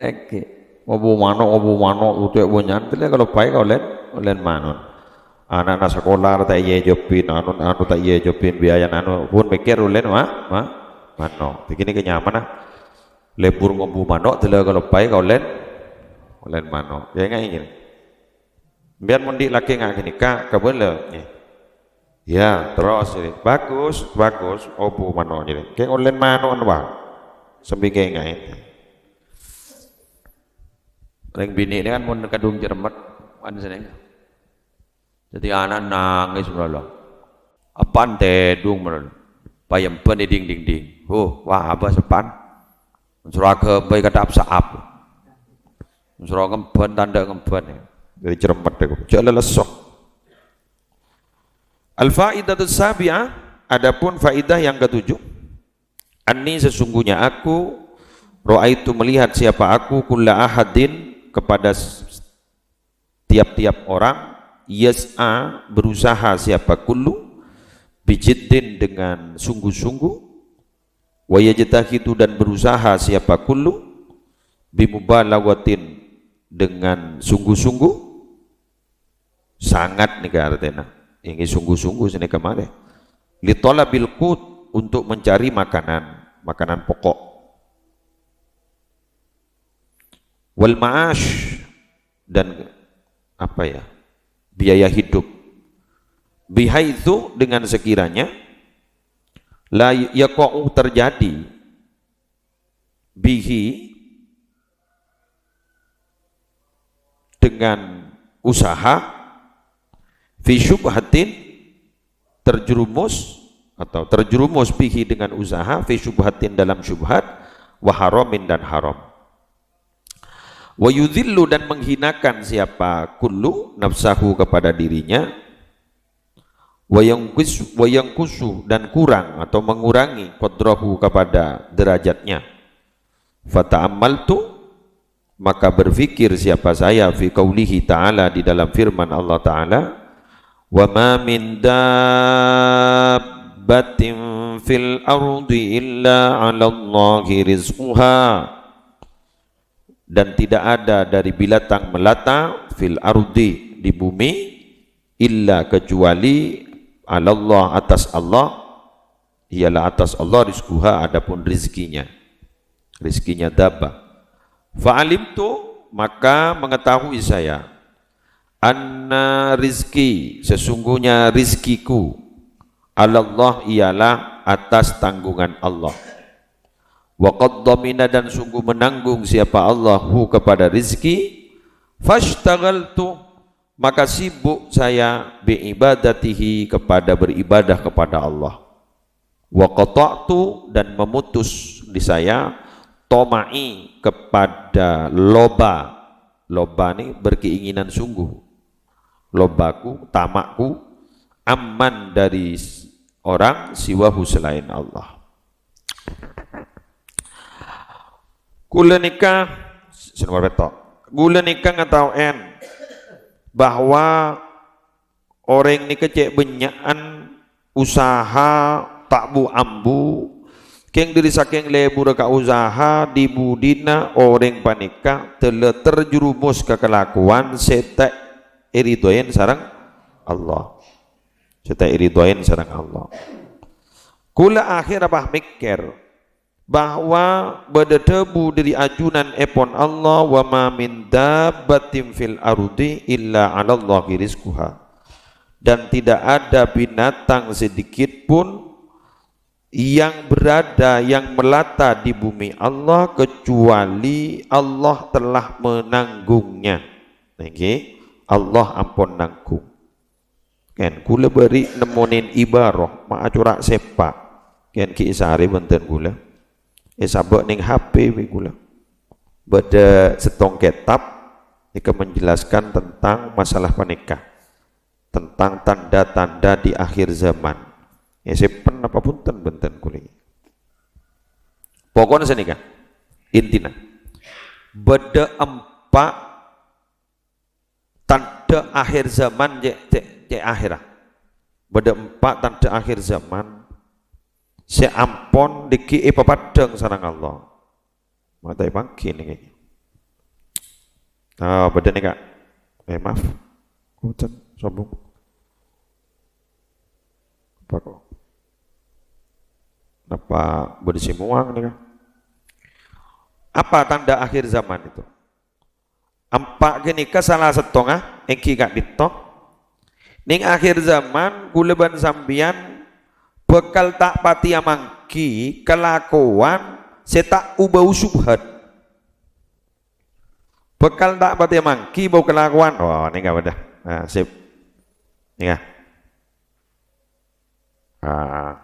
Èngghi. Ngobu mano', ngobu mano', utek bânnya'an, tèlè kaloppaè kaollèna, ollèna mano'na. Ana'na sakola ta' èajhâbin, anu, anu ta' èajhâbin, biayana anu, pon mèkkèr ollèna ma-, ma-, mano'. Dhâddhi ghânèka nyamana. Lebur ngobu mano', tèlè kaloppaè kaollèna, ollèna mano'. Yâ, èngghi, èngghi. Sampèyan mon andi' lakè nga' ghânèka, kabâlâ, yâ. Yâ, terros, yâ. Bagus, bagus. Obu mano' jârèya. Kèng ollèna mano'na, Pak. Sambi kèngaè. Rèng binè' nè kan mon kadhung cermet, kan seneng. Dhâddhi ana' nangès malolo. Eppa'na tèdung malolo. Pas èemban è ding-dingding. Huh, wah, abâs eppa'na. Soro aghâbây ka dhâp-sa'ap. Soro ngemban, tandhâ ngemban, yâ. Jadi cermet aku. Jhâ' lalesso. Al-faidatus sabi'ah, adapun faidah yang ketujuh. Anni, sesungguhnya aku, ra'aitu, melihat siapa aku, kulla ahadin, kepada s-, tiap-tiap orang, yas'a, berusaha siapa, kullu, bijiddin, dengan sungguh-sungguh, wa yajtahidu, dan berusaha siapa, kullu, bimubalaghatin, dengan sungguh-sungguh, sangat nèka artèna. Èngghi sungguh-sungguh sanèka marè. Li thalabil qut, untuk mencari makanan, makanan pokok. Wal ma'ash, dan apa ya? Biaya hidup. Bihaitsu, dengan sekiranya, la yaqa'u, terjadi, bihi, dengan usaha, fi syubhatin, terjerumus, atau terjerumus bihi, dengan usaha, fi syubhatin, dalam syubhat, wa haramin, dan haram. Wa yudhillu, dan menghinakan siapa, kullu, nafsahu, kepada dirinya, wa yanqus-, wa yanqusu, dan kurang atau mengurangi, qadrahu, kepada derajatnya. Fata'ammaltu, maka berpikir siapa saya, fi qaulihi ta'ala, di dalam firman Allah Ta'ala, "Wa ma min dabbatin fil ardi illa 'alallahi rizquha." Dan tidak ada dari binatang melata, fil ardi, di bumi, illa, kecuali, 'alallah, atas Allah, ialah atas Allah, rizquha, adapun rizkinya. Rizkinya dabbah. Fa'alimtu, maka mengetahui saya, anna rizki, sesungguhnya rizkiku, 'alallah, ialah atas tanggungan Allah. Wa qad dhamina, dan sungguh menanggung siapa Allah, hu, kepada rizki. Fashtaghaltu, maka sibuk saya, bi ibadatihi, kepada beribadah kepada Allah. Wa qata'tu, dan memutus di saya, tama'i, kepada loba. Loba ni berkeinginan sungguh. Lobaku, tamakku, amman, dari s-, orang, siwahu, selain Allah. Kaulâ nèka, sè nomor pètto'. Kaulâ nèka ngataowen bahwa orèng nèka cè' bânnya'an usaha ta' bu-ambu, kèng dhâri sakèng lebura ka usaha, dhi-budhina orèng panèka tella terjerumus ka kalakowan sè ta' èridhoèn sareng Allah. Sè ta' èridhoèn sareng Allah. Kaulâ akhèrra pas mèkkèr, bahwa bâdâ dhâbu dhâri ajunanèpon Allah, "Wa ma min dabbatin fil ardi illa 'alallahi rizquha." Dan tidak ada binatang sedikit pun yang berada, yang melata di bumi Allah, kecuali Allah telah menanggungnya. Ngghi, Allah ampon nanggung. Kèng, kaulâ bâri' nemmonè ibaroh, ma' acora' sèpa'. Kèng ghi' èsarè bhunten kaulâ. Èsabâ' neng H P bi' kaulâ. Bâdâ sèttong kètab, nèka menjelaskan tentang masalah panèka. Tentang tanda-tanda di akhir zaman. Èsèmpen apa bhunten, bhunten kaulâ. Pokokna sanèka. Intina. Bâdâ empa' tandhâ akhir zaman, cè', cè', cè' akhèrra. Bâdâ empa' tandhâ akhir zaman sè ampon dhâggi' èpapaddhâng sareng Allah. Mata èpangghi nèka. Ah, bâdâ nèka. Eh, maaf. Bhunten, sombong. Apa kok? Napa bâdâ sè muwang nèka? Apa tanda akhir zaman itu? Empa' ghânèka sala sèttonga, èngghi ka'dinto. Neng akhir zaman, kaulâ bân sampèyan bhâkal ta' patè amangghi kalakowan sè ta' u-bâu subhat. Bhâkal ta' patè amangghi bâu kalakowan. Oh, nèka bâdâ. Nah, sip. Nèka. Ah.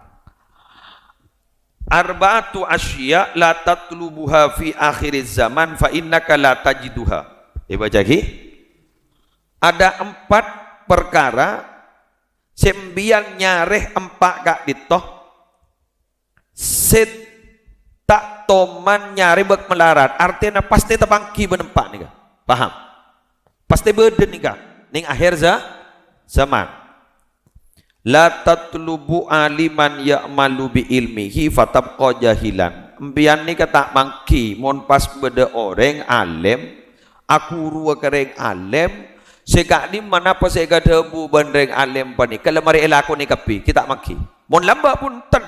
"Arba'atu asya' la tatlubuha fi akhiriz zaman fa innaka la tajiduha." Èbâca ghi? Ada empat perkara sè sampèyan nyarè empa' ka'dinto sè ta' toman nyarè bâk malarat, artèna pastè tapangghi bân empa' nèka. Paham? Pastè bâdâ nèka neng akhir za-, zaman. "La tatlubu aliman ya'malu bi ilmihi fatabqa jahilan." Empèyan nèka ta' mangghi mon pas bâdâ orèng alèm, aghuru ka rèng alèm, sè ka'dimma napa sè èkadhâbu bân rèng alèm panèka la marè èlakonè kabbhi, ghi' ta' mangghi. Mon lambâ' bhunten,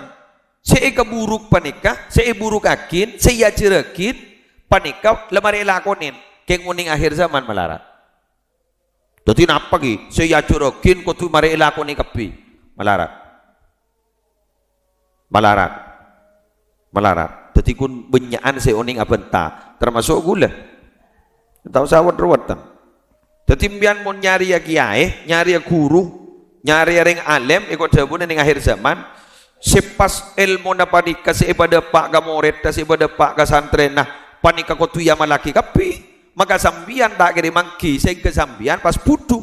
sè èkaburuk panèka, sè èburukaghin, sè èajhârraghin panèka la marè èlakonè, kèng mon neng akhir zaman malarat. Dhâddhi napa ghi? Sè èajhârraghin kodhu marè èlakonè kabbhi. Malarat. Malarat. Malarat. Dhâddhi ghun bânnya'an sè onèng abhânta, tamaso' ghulâ. Ta' osa wet-ruwetan. Dhâddhi empèyan mon nyarèya kèyaè, nyarèya ghuru, nyarèya rèng alèm, èkadhâbuna neng akhir zaman, sè pas èlmona panèka sè èpadâpa' ka morèdda, sè èpadâpa' ka santrèna, panèka kodhu èamallaghi kabbhi. Maka sampèyan ta' kèra mangghi, sèngghâ sampèyan pas budhu.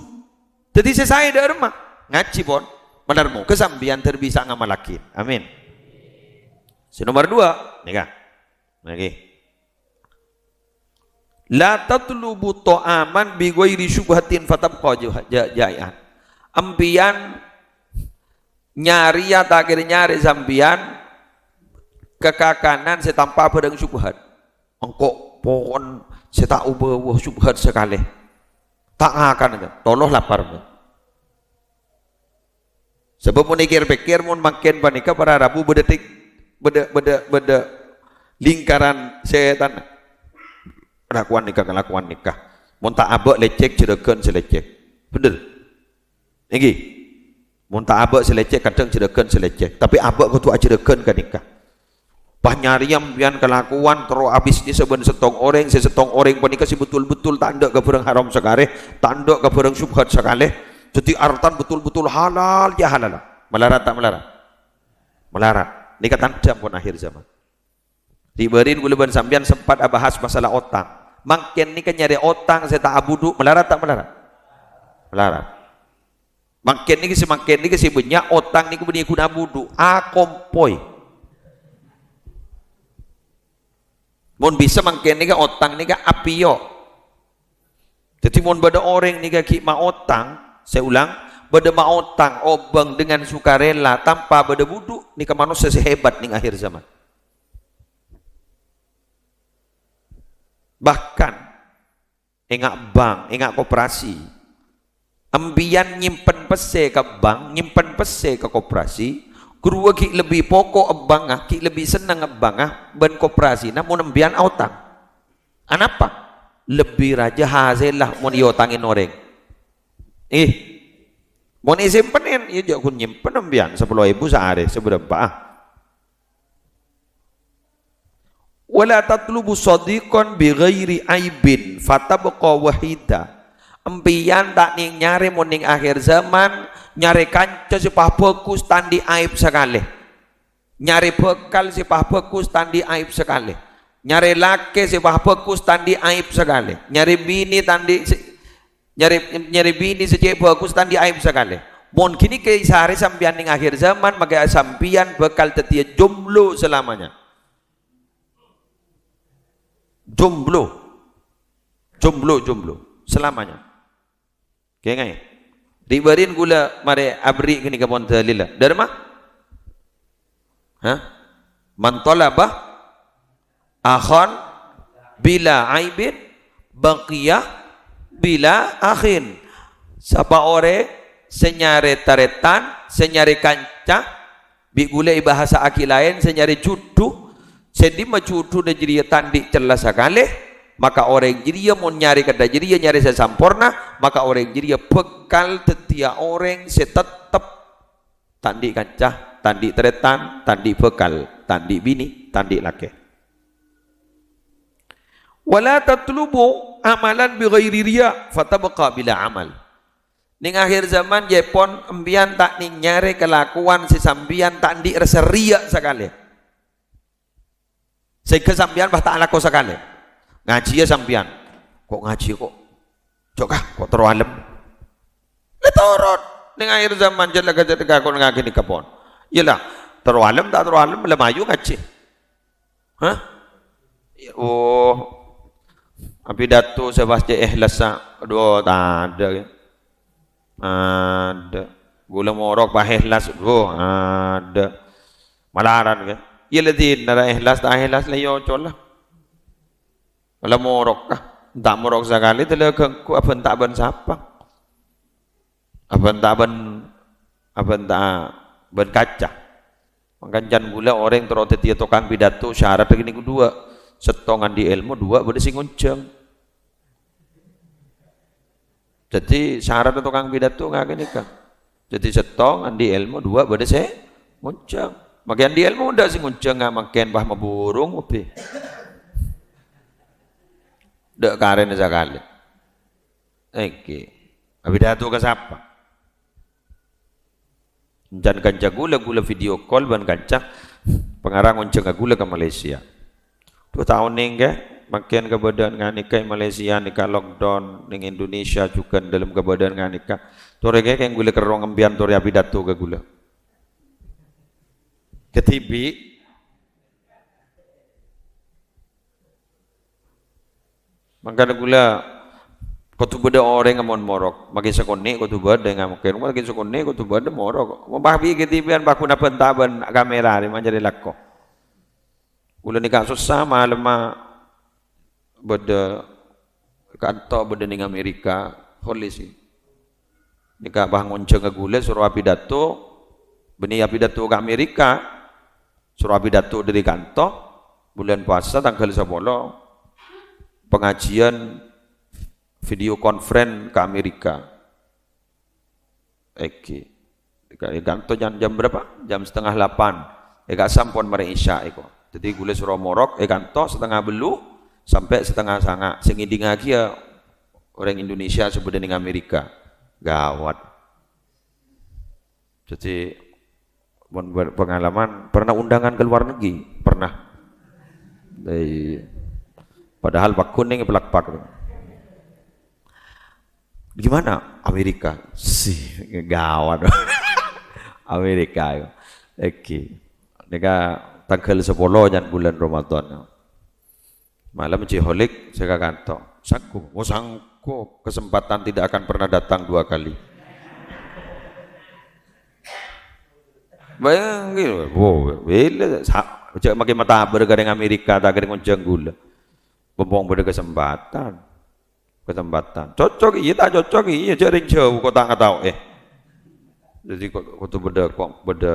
Dhâddhi sè saè dâ' remma? Ngajhi, pon. Malem moghâ sampèyan dhâr bisa ngamallaghi. Amin. Sè nomer dua, nèka. Nèka. "La tatlubu ta'aman bi ghairi syubhatin fatabqa ju-, ja-, ja'ian." Empèyan nyarèya ta' kèra nyarè sampèyan kakakanan sè tanpa bhârâng syubhat. Engko' pokon sè ta' obâ syubhat sakalè. Ta' ngakan, tolo lapar. Sabâb mon èkèr-pèkèr, mon mangkèn panèka para rabu bâdâ tik-, bâdâ, bâdâ, bâdâ lingkaran sètan. Kalakowan nèka, kalakowan nèka. Mon ta' abâ' lècèk, jhârâghân sè lècèk. Bhender. Èngghi. Mon ta' abâ' sè lècèk, kadhâng jhârâghân sè lècèk. Tapè abâ' kodhu ajhârâghân ghânèka. Pas nyarèya empèyan kalakowan terro abisnya sabbhân sèttong orèng, sè sèttong orèng panèka sè betul-betul ta' endâ' ka bhârâng haram sakalè, ta' endâ' ka bhârâng syubhat sakalè. Dhâddhi artana betul-betul halal, ya halal. Malarat ta' malarat? Malarat. Nèka tandhâ pon akhir zaman. Ri-bârin ghulâ bân sampèyan sempat abahas masalah otang. Mangkèn nèka nyarè otang sè ta' abudhu, malarat ta' malarat? Malarat. Mangkèn nèka sè, mangkèn nèka sè bânnya' otang nèka bânnè ghun abudhu, akompoy. Mon bisa mangkèn nèka otang nèka apèyo'. Dhâddhi mon bâdâ orèng nèka ghi' maotang, saya ulang, bâdâ maotang obâng dengan sukarela tanpa bâdâ budhu, nèka manossa sè hebat neng akhir zaman. Bahkan, enga' bank, enga' koperasi. Empèyan nyimpen pèssè ka bank, nyimpen pèssè ka koperasi, ghâruwa ghi' lebbi poko' bangnga, ghi' lebbi senneng bangnga bân koperasina mon empèyan aotang. Anapa? Lebbi rajâ hasèlla mon èotangè orèng. Ih, mon èsèmpènè, iyâ jhâ' ghun nyimpen empèyan sapolo èbu saarè, sabârâmpa'a? "Wa la tatlubu shadiqan bi ghairi aibin fatabqa wahida." Empèyan ta' nèng nyarè mon neng akhir zaman, nyarè kanca sè pabhâghus ta' andi' aib sakalè. Nyarè bhâkal sè pabhâghus ta' andi' aib sakalè. Nyarè lakè sè pabhâghus ta' andi' aib sakalè. Nyarè binè ta' andi' sè, nyarè, nyarè binè sè cè' bhâghus ta' andi' aib sakalè. Mon ghânèka èsarè sampèyan neng akhir zaman, maka sampèyan bhâkal dhâddhiyâ jomblo selamanya. Jomblo. Jomblo, jomblo. Selamanya. Kèngèng. Ri-bârin ghulâ marè aberri' ghânèka pon dalilla. Dârma? Hah? "Man talaba akhan bila aibin baqiya bila akhin." Sapa orèng sè nyarè tarètan, sè nyarè kanca, bi' ghulâ èbhâsa'aghi laèn sè nyarè jhudhu, sè dimma jhudhuna jârèya ta' andi' cella sakalè, maka orèng jârèya mon nyarè kantha jârèya nyarè sè samporna, maka orèng jârèya bhâkal dhâddhiyâ orèng sè tettep ta' andi' kanca, ta' andi' tarètan, ta' andi' bhâkal, ta' andi' binè, ta' andi' lakè. "Wa la tatlubu amalan bi ghairi riya, fatabqa bila amal." Neng akhir zaman, jhâ' pon empèyan ta' nèng nyarè kalakowan sè sampèyan ta' andi' rassa riya sakalè. Sèngghâ sampèyan pas ta' alako sakalè. Ngajhiyâ sampèyan. Ko' ngajhi ko'. Jhâ' ka, ko' terro alem. Torot. Neng akhir zaman jhâ' la kajhât kakon ngakèn ghânèka pon. Iyâ la, terro alem ta' terro alem, la mayu ngajhi. Hah? Oh. Apidato sè pas cè' ikhlas, sa-, adhu, tadâ'. Adâ'. Ghulâ morok pas ikhlas, adhu, adâ'. Malaran, kan? Iyâ la dinna ra ikhlas, ta' ikhlas, la èyocola. La morok, ah. Ta' morok sakalè, dâlâ ghânggu, abhânta bân sapa? Abhânta bân, abhânta bân kaca. Mangkana can ghulâ orèng terro dhâddhiyâ tokang pidato, syarat ghânèka dhuwâ'. Sèttong andi' èlmo, dhuwâ' bâdâ sè ngonjhâng. Dhâddhi, syarat tokang pidato ngakèn ghânèka. Dhâddhi, sèttong andi' èlmo, dhuwâ' bâdâ sè ngonjhâng. Makè andi' èlmo, tadâ' sè ngonjhâng, nga' mangkèn pas maburung, obi. Tadâ' karèna sakalè. Èngghi. Apidato ka sapa? Can kanca ghulâ, ghulâ video call bân kanca, pangarang ngonjhâng ka ghulâ ka Malaysia. Dhu taon nèng, ghi, mangkèn kabâdâ'ân ghânèka è Malaysia nèka lockdown, neng Indonesia jhughân dâlem kabâdâ'ân ghânèka. Torè, ghi, kèng ghulâ kerrong empèyan torè apidato ka ghulâ. Kadhibi'. Mangkana ghulâ kodhu bâdâ orèng mon morok, makè sakonè' kodhu bâdâ, nga' mangkèn makè sakonè' kodhu bâdâ morok. Mon pas bi' kadhibi'ân, pas ghun abhânta bân kamera rè manjârè lako. Ghulâ nèka sossa malemma bâdâ kanto bâdâ neng Amerika, polisi. Nèka pas ngonjhâng ka ghulâ soro apidato, bânnè apidato ka Amerika, soro apidato dâri kanto, bulân pasa tangghâl sapolo, pangajiân video conference ka Amerika. Èngghi. Nèka è kanto jam, jam berapa? Jam setengah delapan. È ka'issa' pon marè Isya' èko. Dhâddhi ghulâ soro morok è kanto setengah bâllu' sampè' setengah sanga'. Sè ngèdingngaghi yâ orèng Indonesia sè bâdâ neng Amerika. Gawat. Dhâddhi, mon ber-, pengalaman, pernah undangan ke luar negeri? Pernah. Iyâ. Padahal pagghun neng è Palakpak. Gimana? Amerika. Si, gawat. Amerika, yâ. Èngghi. Nèka tangghâl sapolo can bulân Ramadan. Malem jiholik sè ka kanto. Sanggup. Oh, sanggup. Kesempatan tidak akan pernah datang dua kali. Bayangke, wo, bela, sa-, jhâ' makè matabâr ka rèng Amerika, ta' kèra ngonjhâng ghulâ. Pompong bâdâ kesempatan. Kesempatan. Cocok, iyâ, ta' cocok, iyâ, jhâ' rèng jhâu kok ta' ngatao'è. Dhâddhi kok kodhu bâdâ, kok bâdâ,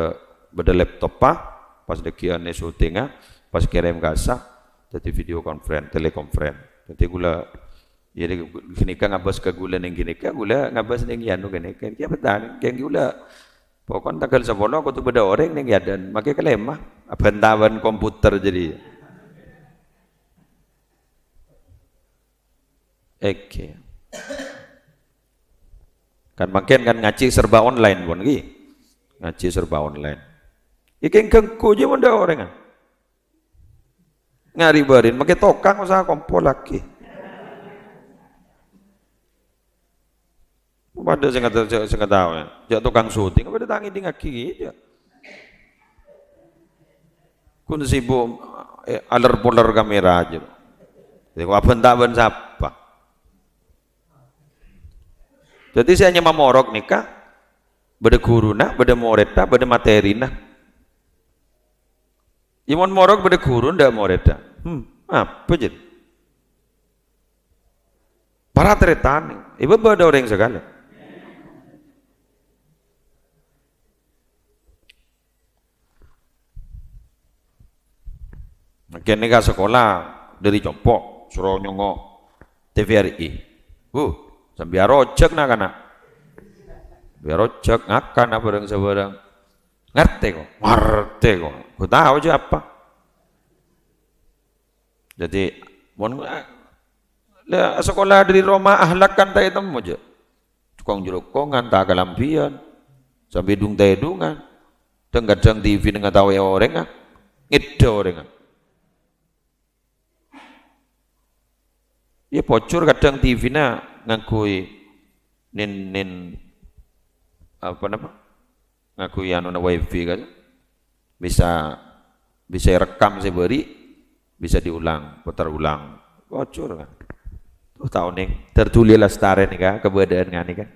bâdâ laptop, pa-, pas dhâggi'ân è syutingnga, pas kèrèm ka'issa', dhâddhi video conference, teleconference. Dhâddhi ghulâ, iyâ, ghânèka ngabâs ka ghulâ neng ghânèka, ghulâ ngabâs neng è anu ghânèka. Iyâ, bhunten, kèng ghulâ. Pokokna tangghâl sapolo kodhu bâdâ orèng neng è adâ'ân, makè kalèma, abhânta bân komputer jârèya. Èngghi. Kan mangkèn kan ngajhi serba online pon, ghi. Ngajhi serba online. Iki ghânggu jiyâ mon tadâ' orèngnga. Ngari bârin, makè tokang usaha kompollaghi. Padâ sè ngata-, sè ngataowè, jhâ' tokang syuting, padâ ta' ngèdingngaghi, jhâ'. Ghun sibuk, eh, aler-poler kamera jâ. Dhâddhi, abhânta bân sapa? Dhâddhi, sè nyama morok nèka, bâdâ ghuruna, bâdâ morèdda, bâdâ matèrina. Yâ, mon morok bâdâ ghuru, tadâ' morèdda. Hmm, apa jâ? Para tarètan, èbâ bâdâ orèng sakalè. Kènè ka sakola, dâri compo', soro nyongngo' T V R I. Huh, sambi arojhâk na'-kana'. Sambi arojhâk, ngakan bhârâng-sabhârâng. Ngartè, ko'? Ngartè, ko'? Ko' tao jâ apa. Dhâddhi, mon, la, sakola dâri roma ahlak kan ta' ètemmo, jâ. Jokong-jokongan, ta' kalambhiyân, sambi dung-tèdungan. Dhâng-kadhâng T V nèng ngataowè orèngnga, ngèdhâ orèngnga. Yâ, pojhur kadhâng T V-na ngangghuy nin-, nin-, apa nama? Ngaku ya nona wifi kan? Bisa, bisa rekam sè bâri', bisa diulang, putar ulang. Bocor kan? Tuh tao nèng, tertuli lestari nèka, kebâdâ'ân ngani kan.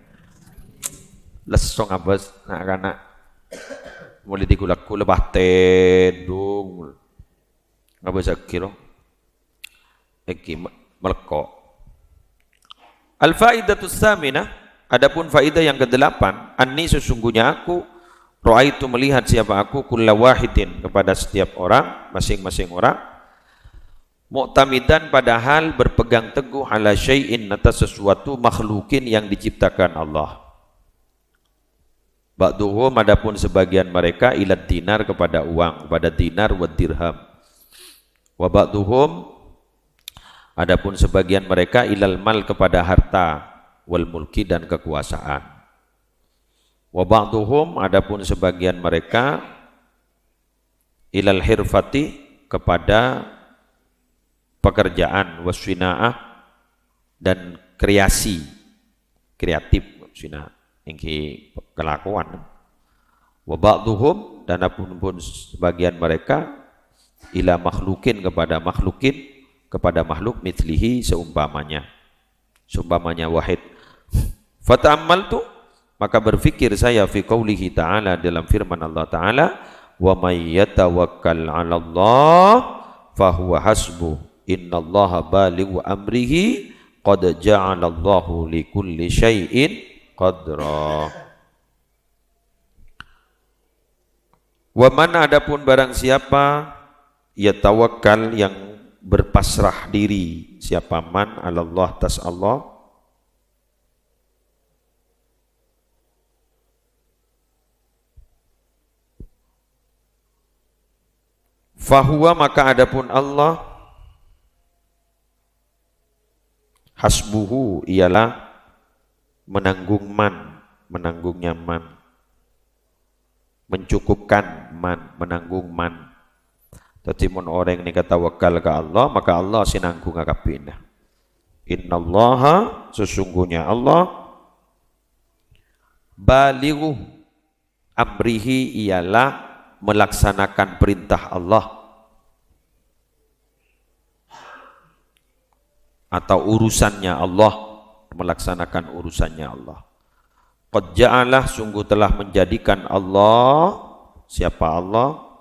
Lesso ngabâs, na'-kana'. Mulai digulak-gulak, patèndung. Ngabâs lagi loh. Èngghi me-, melekko'. Al-faidatus saminah, adapun faidah yang kedelapan, anni sesungguhnya aku, ra'aitu melihat siapa aku, kulla wahidin kepada setiap orang, masing-masing orang, mu'tamidan padahal berpegang teguh ala syai'in atas sesuatu makhlukin yang diciptakan Allah. Ba'duhum adapun sebagian mereka ilad dinar kepada uang, kepada dinar wa dirham. Wa ba'duhum adapun sebagian mereka ilal mal kepada harta, wal mulki dan kekuasaan. Wa ba'duhum adapun sebagian mereka ilal hirfati kepada pekerjaan, was sina'ah dan kreasi, kreatif, sina'ah, èngghi kelakuan. Wa ba'duhum dan adapun pun sebagian mereka ila makhlukin kepada makhlukin, kepada makhluk mithlihi seumpamanya. Seumpamanya wahid. Fata'ammaltu, maka berpikir saya fi qaulihi ta'ala, dalam firman Allah Ta'ala, "Wa may yatawakkal 'alallah fahuwa hasbuh. Innallaha balighu amrihi, qad ja'alallahu likulli syai'in qadra." Wa man adapun barang siapa yatawakkal yang berpasrah diri, siapa man 'alallah atas Allah, fahuwa maka adapun Allah hasbuhu ialah menanggung man, menanggungnya man. Mencukupkan man, menanggung man. Dhâddhi mon orèng nèka tawakkal ka Allah, maka Allah sè nanggunga kabbhina. Innallaha, sesungguhnya Allah, balighu amrihi ialah melaksanakan perintah Allah atau urusannya Allah, melaksanakan urusannya Allah. Qad ja'ala, sungguh telah menjadikan Allah, siapa Allah,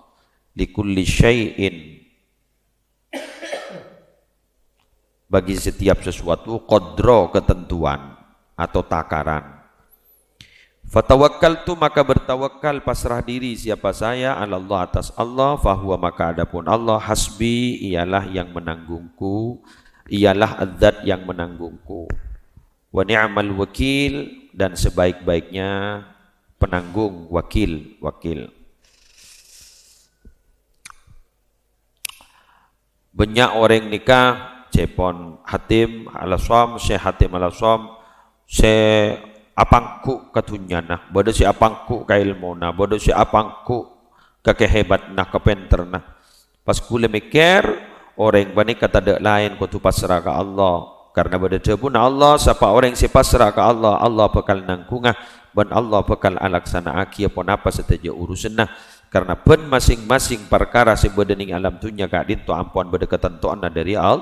likulli syai'in, bagi setiap sesuatu, qadra, ketentuan atau takaran. Fatawakkaltu, maka bertawakal, pasrah diri siapa saya, 'alallah, atas Allah, fahuwa, maka adapun Allah, hasbi, ialah yang menanggungku, ialah zat yang menanggungku. Wa ni'mal wakil, dan sebaik-baiknya penanggung, wakil, wakil. Bânnya' orèng nèka, ca'èpon Hatim Al-Asam, Syekh Hatim Al-Asam, sè apangghu' ka dhunnyana, bâdâ sè apangghu' ka èlmona, bâdâ sè apangghu' ka kahebatanna, kapènterranna. Pas kaulâ mèkkèr, orèng panèka tadâ' laèn kodhu pasra ka Allah, karna bâdâ dhâbuna Allah, sapa orèng sè pasra ka Allah, Allah bhâkal nanggunga, bân Allah bhâkal alaksana'aghiyâ ponapa sadhâjâ urusanna. Karna bân masing-masing parkara sè bâdâ neng alam dhunnya ka'dinto ampon bâdâ katantowanna dâri Al-,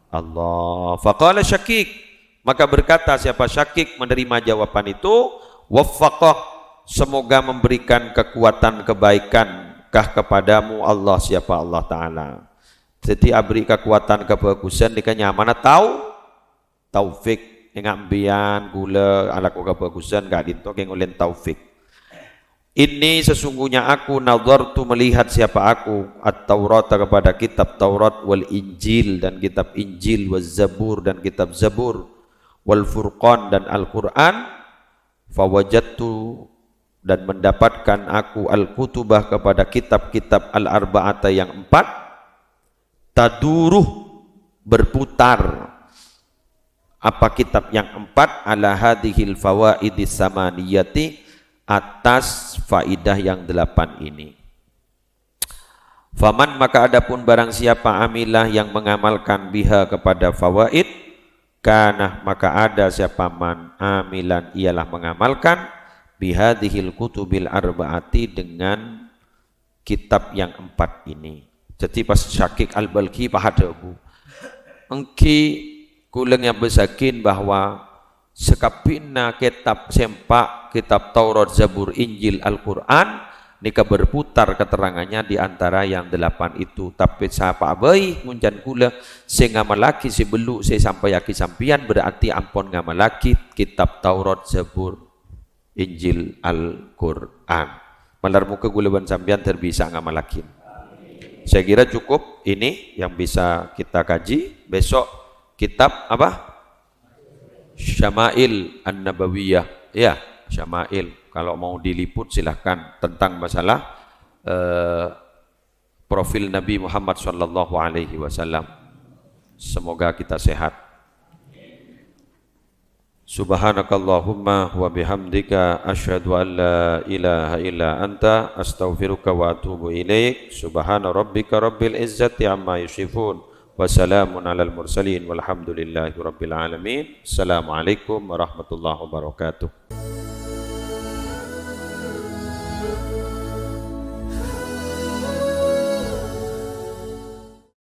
Allah. Faqala Syakik, maka berkata siapa Syakik menerima jawaban itu, "Waffaqah, semoga memberikan kekuatan kebaikan kah kepadamu Allah, siapa Allah Ta'ala." Dhâddhi aberri' kakowadhân kabhâghusân nèka nyamana tau-, taufik. Ènga' empèyan, kaulâ alako kabhâghusân ka'dinto kèng ollèna taufik. Inni, sesungguhnya aku, nadhartu, melihat siapa aku, at-Taurata, kepada kitab Taurat, wal Injil, dan kitab Injil, waz Zabur, dan kitab Zabur, wal Furqan, dan Al-Qur'an, fawajadtu, dan mendapatkan aku, al-kutubah, kepada kitab-kitab, al-arba'ata, yang empat, taduru, berputar. Apa kitab yang empat? Ala hadhil fawaidis samaniyati, atas faidah yang delapan ini. Faman, maka adapun barang siapa, amilah, yang mengamalkan, biha, kepada fawaid, kana, maka ada siapa man amilan, ialah mengamalkan, Bihadhil kutubil arba'ati, dengan kitab yang empat ini. Jadi pas Syaqiq Al-Balkhi pas adhâbu, "Èngghi kaulâ nyabâssaghin bahwa sakabbhiyânna kitab sè empa', kitab Taurat, Zabur, Injil, Al-Qur'an, nèka berputar keterangannya di antara yang delapan itu. Tapè sapa bhâi ngoncan kaulâ sè ngamallaghi sè bâllu' sè èsampayaghi sampèyan, berarti ampon ngamallaghi kitab Taurat, Zabur, Injil, Al-Qur'an." Malar moghâ kaulâ bân sampèyan ter bisa ngamallaghi. Saya kira cukup ini yang bisa kita kaji. Besok kitab apa? Syama'il An-Nabawiyah. Ya, Syama'il. Kalau mau diliput silahkan tentang masalah, eh, profil Nabi Muhammad sallallahu alaihi wasallam. Semoga kita sehat. Subhanakallahumma wa bihamdika, asyhadu an la ilaha illa anta, astaghfiruka wa atubu ilaik. Subhana rabbika rabbil izzati amma yasifun. Wa salamun alal mursalin walhamdulillahi rabbil alamin. Assalamualaikum warahmatullahi wabarakatuh.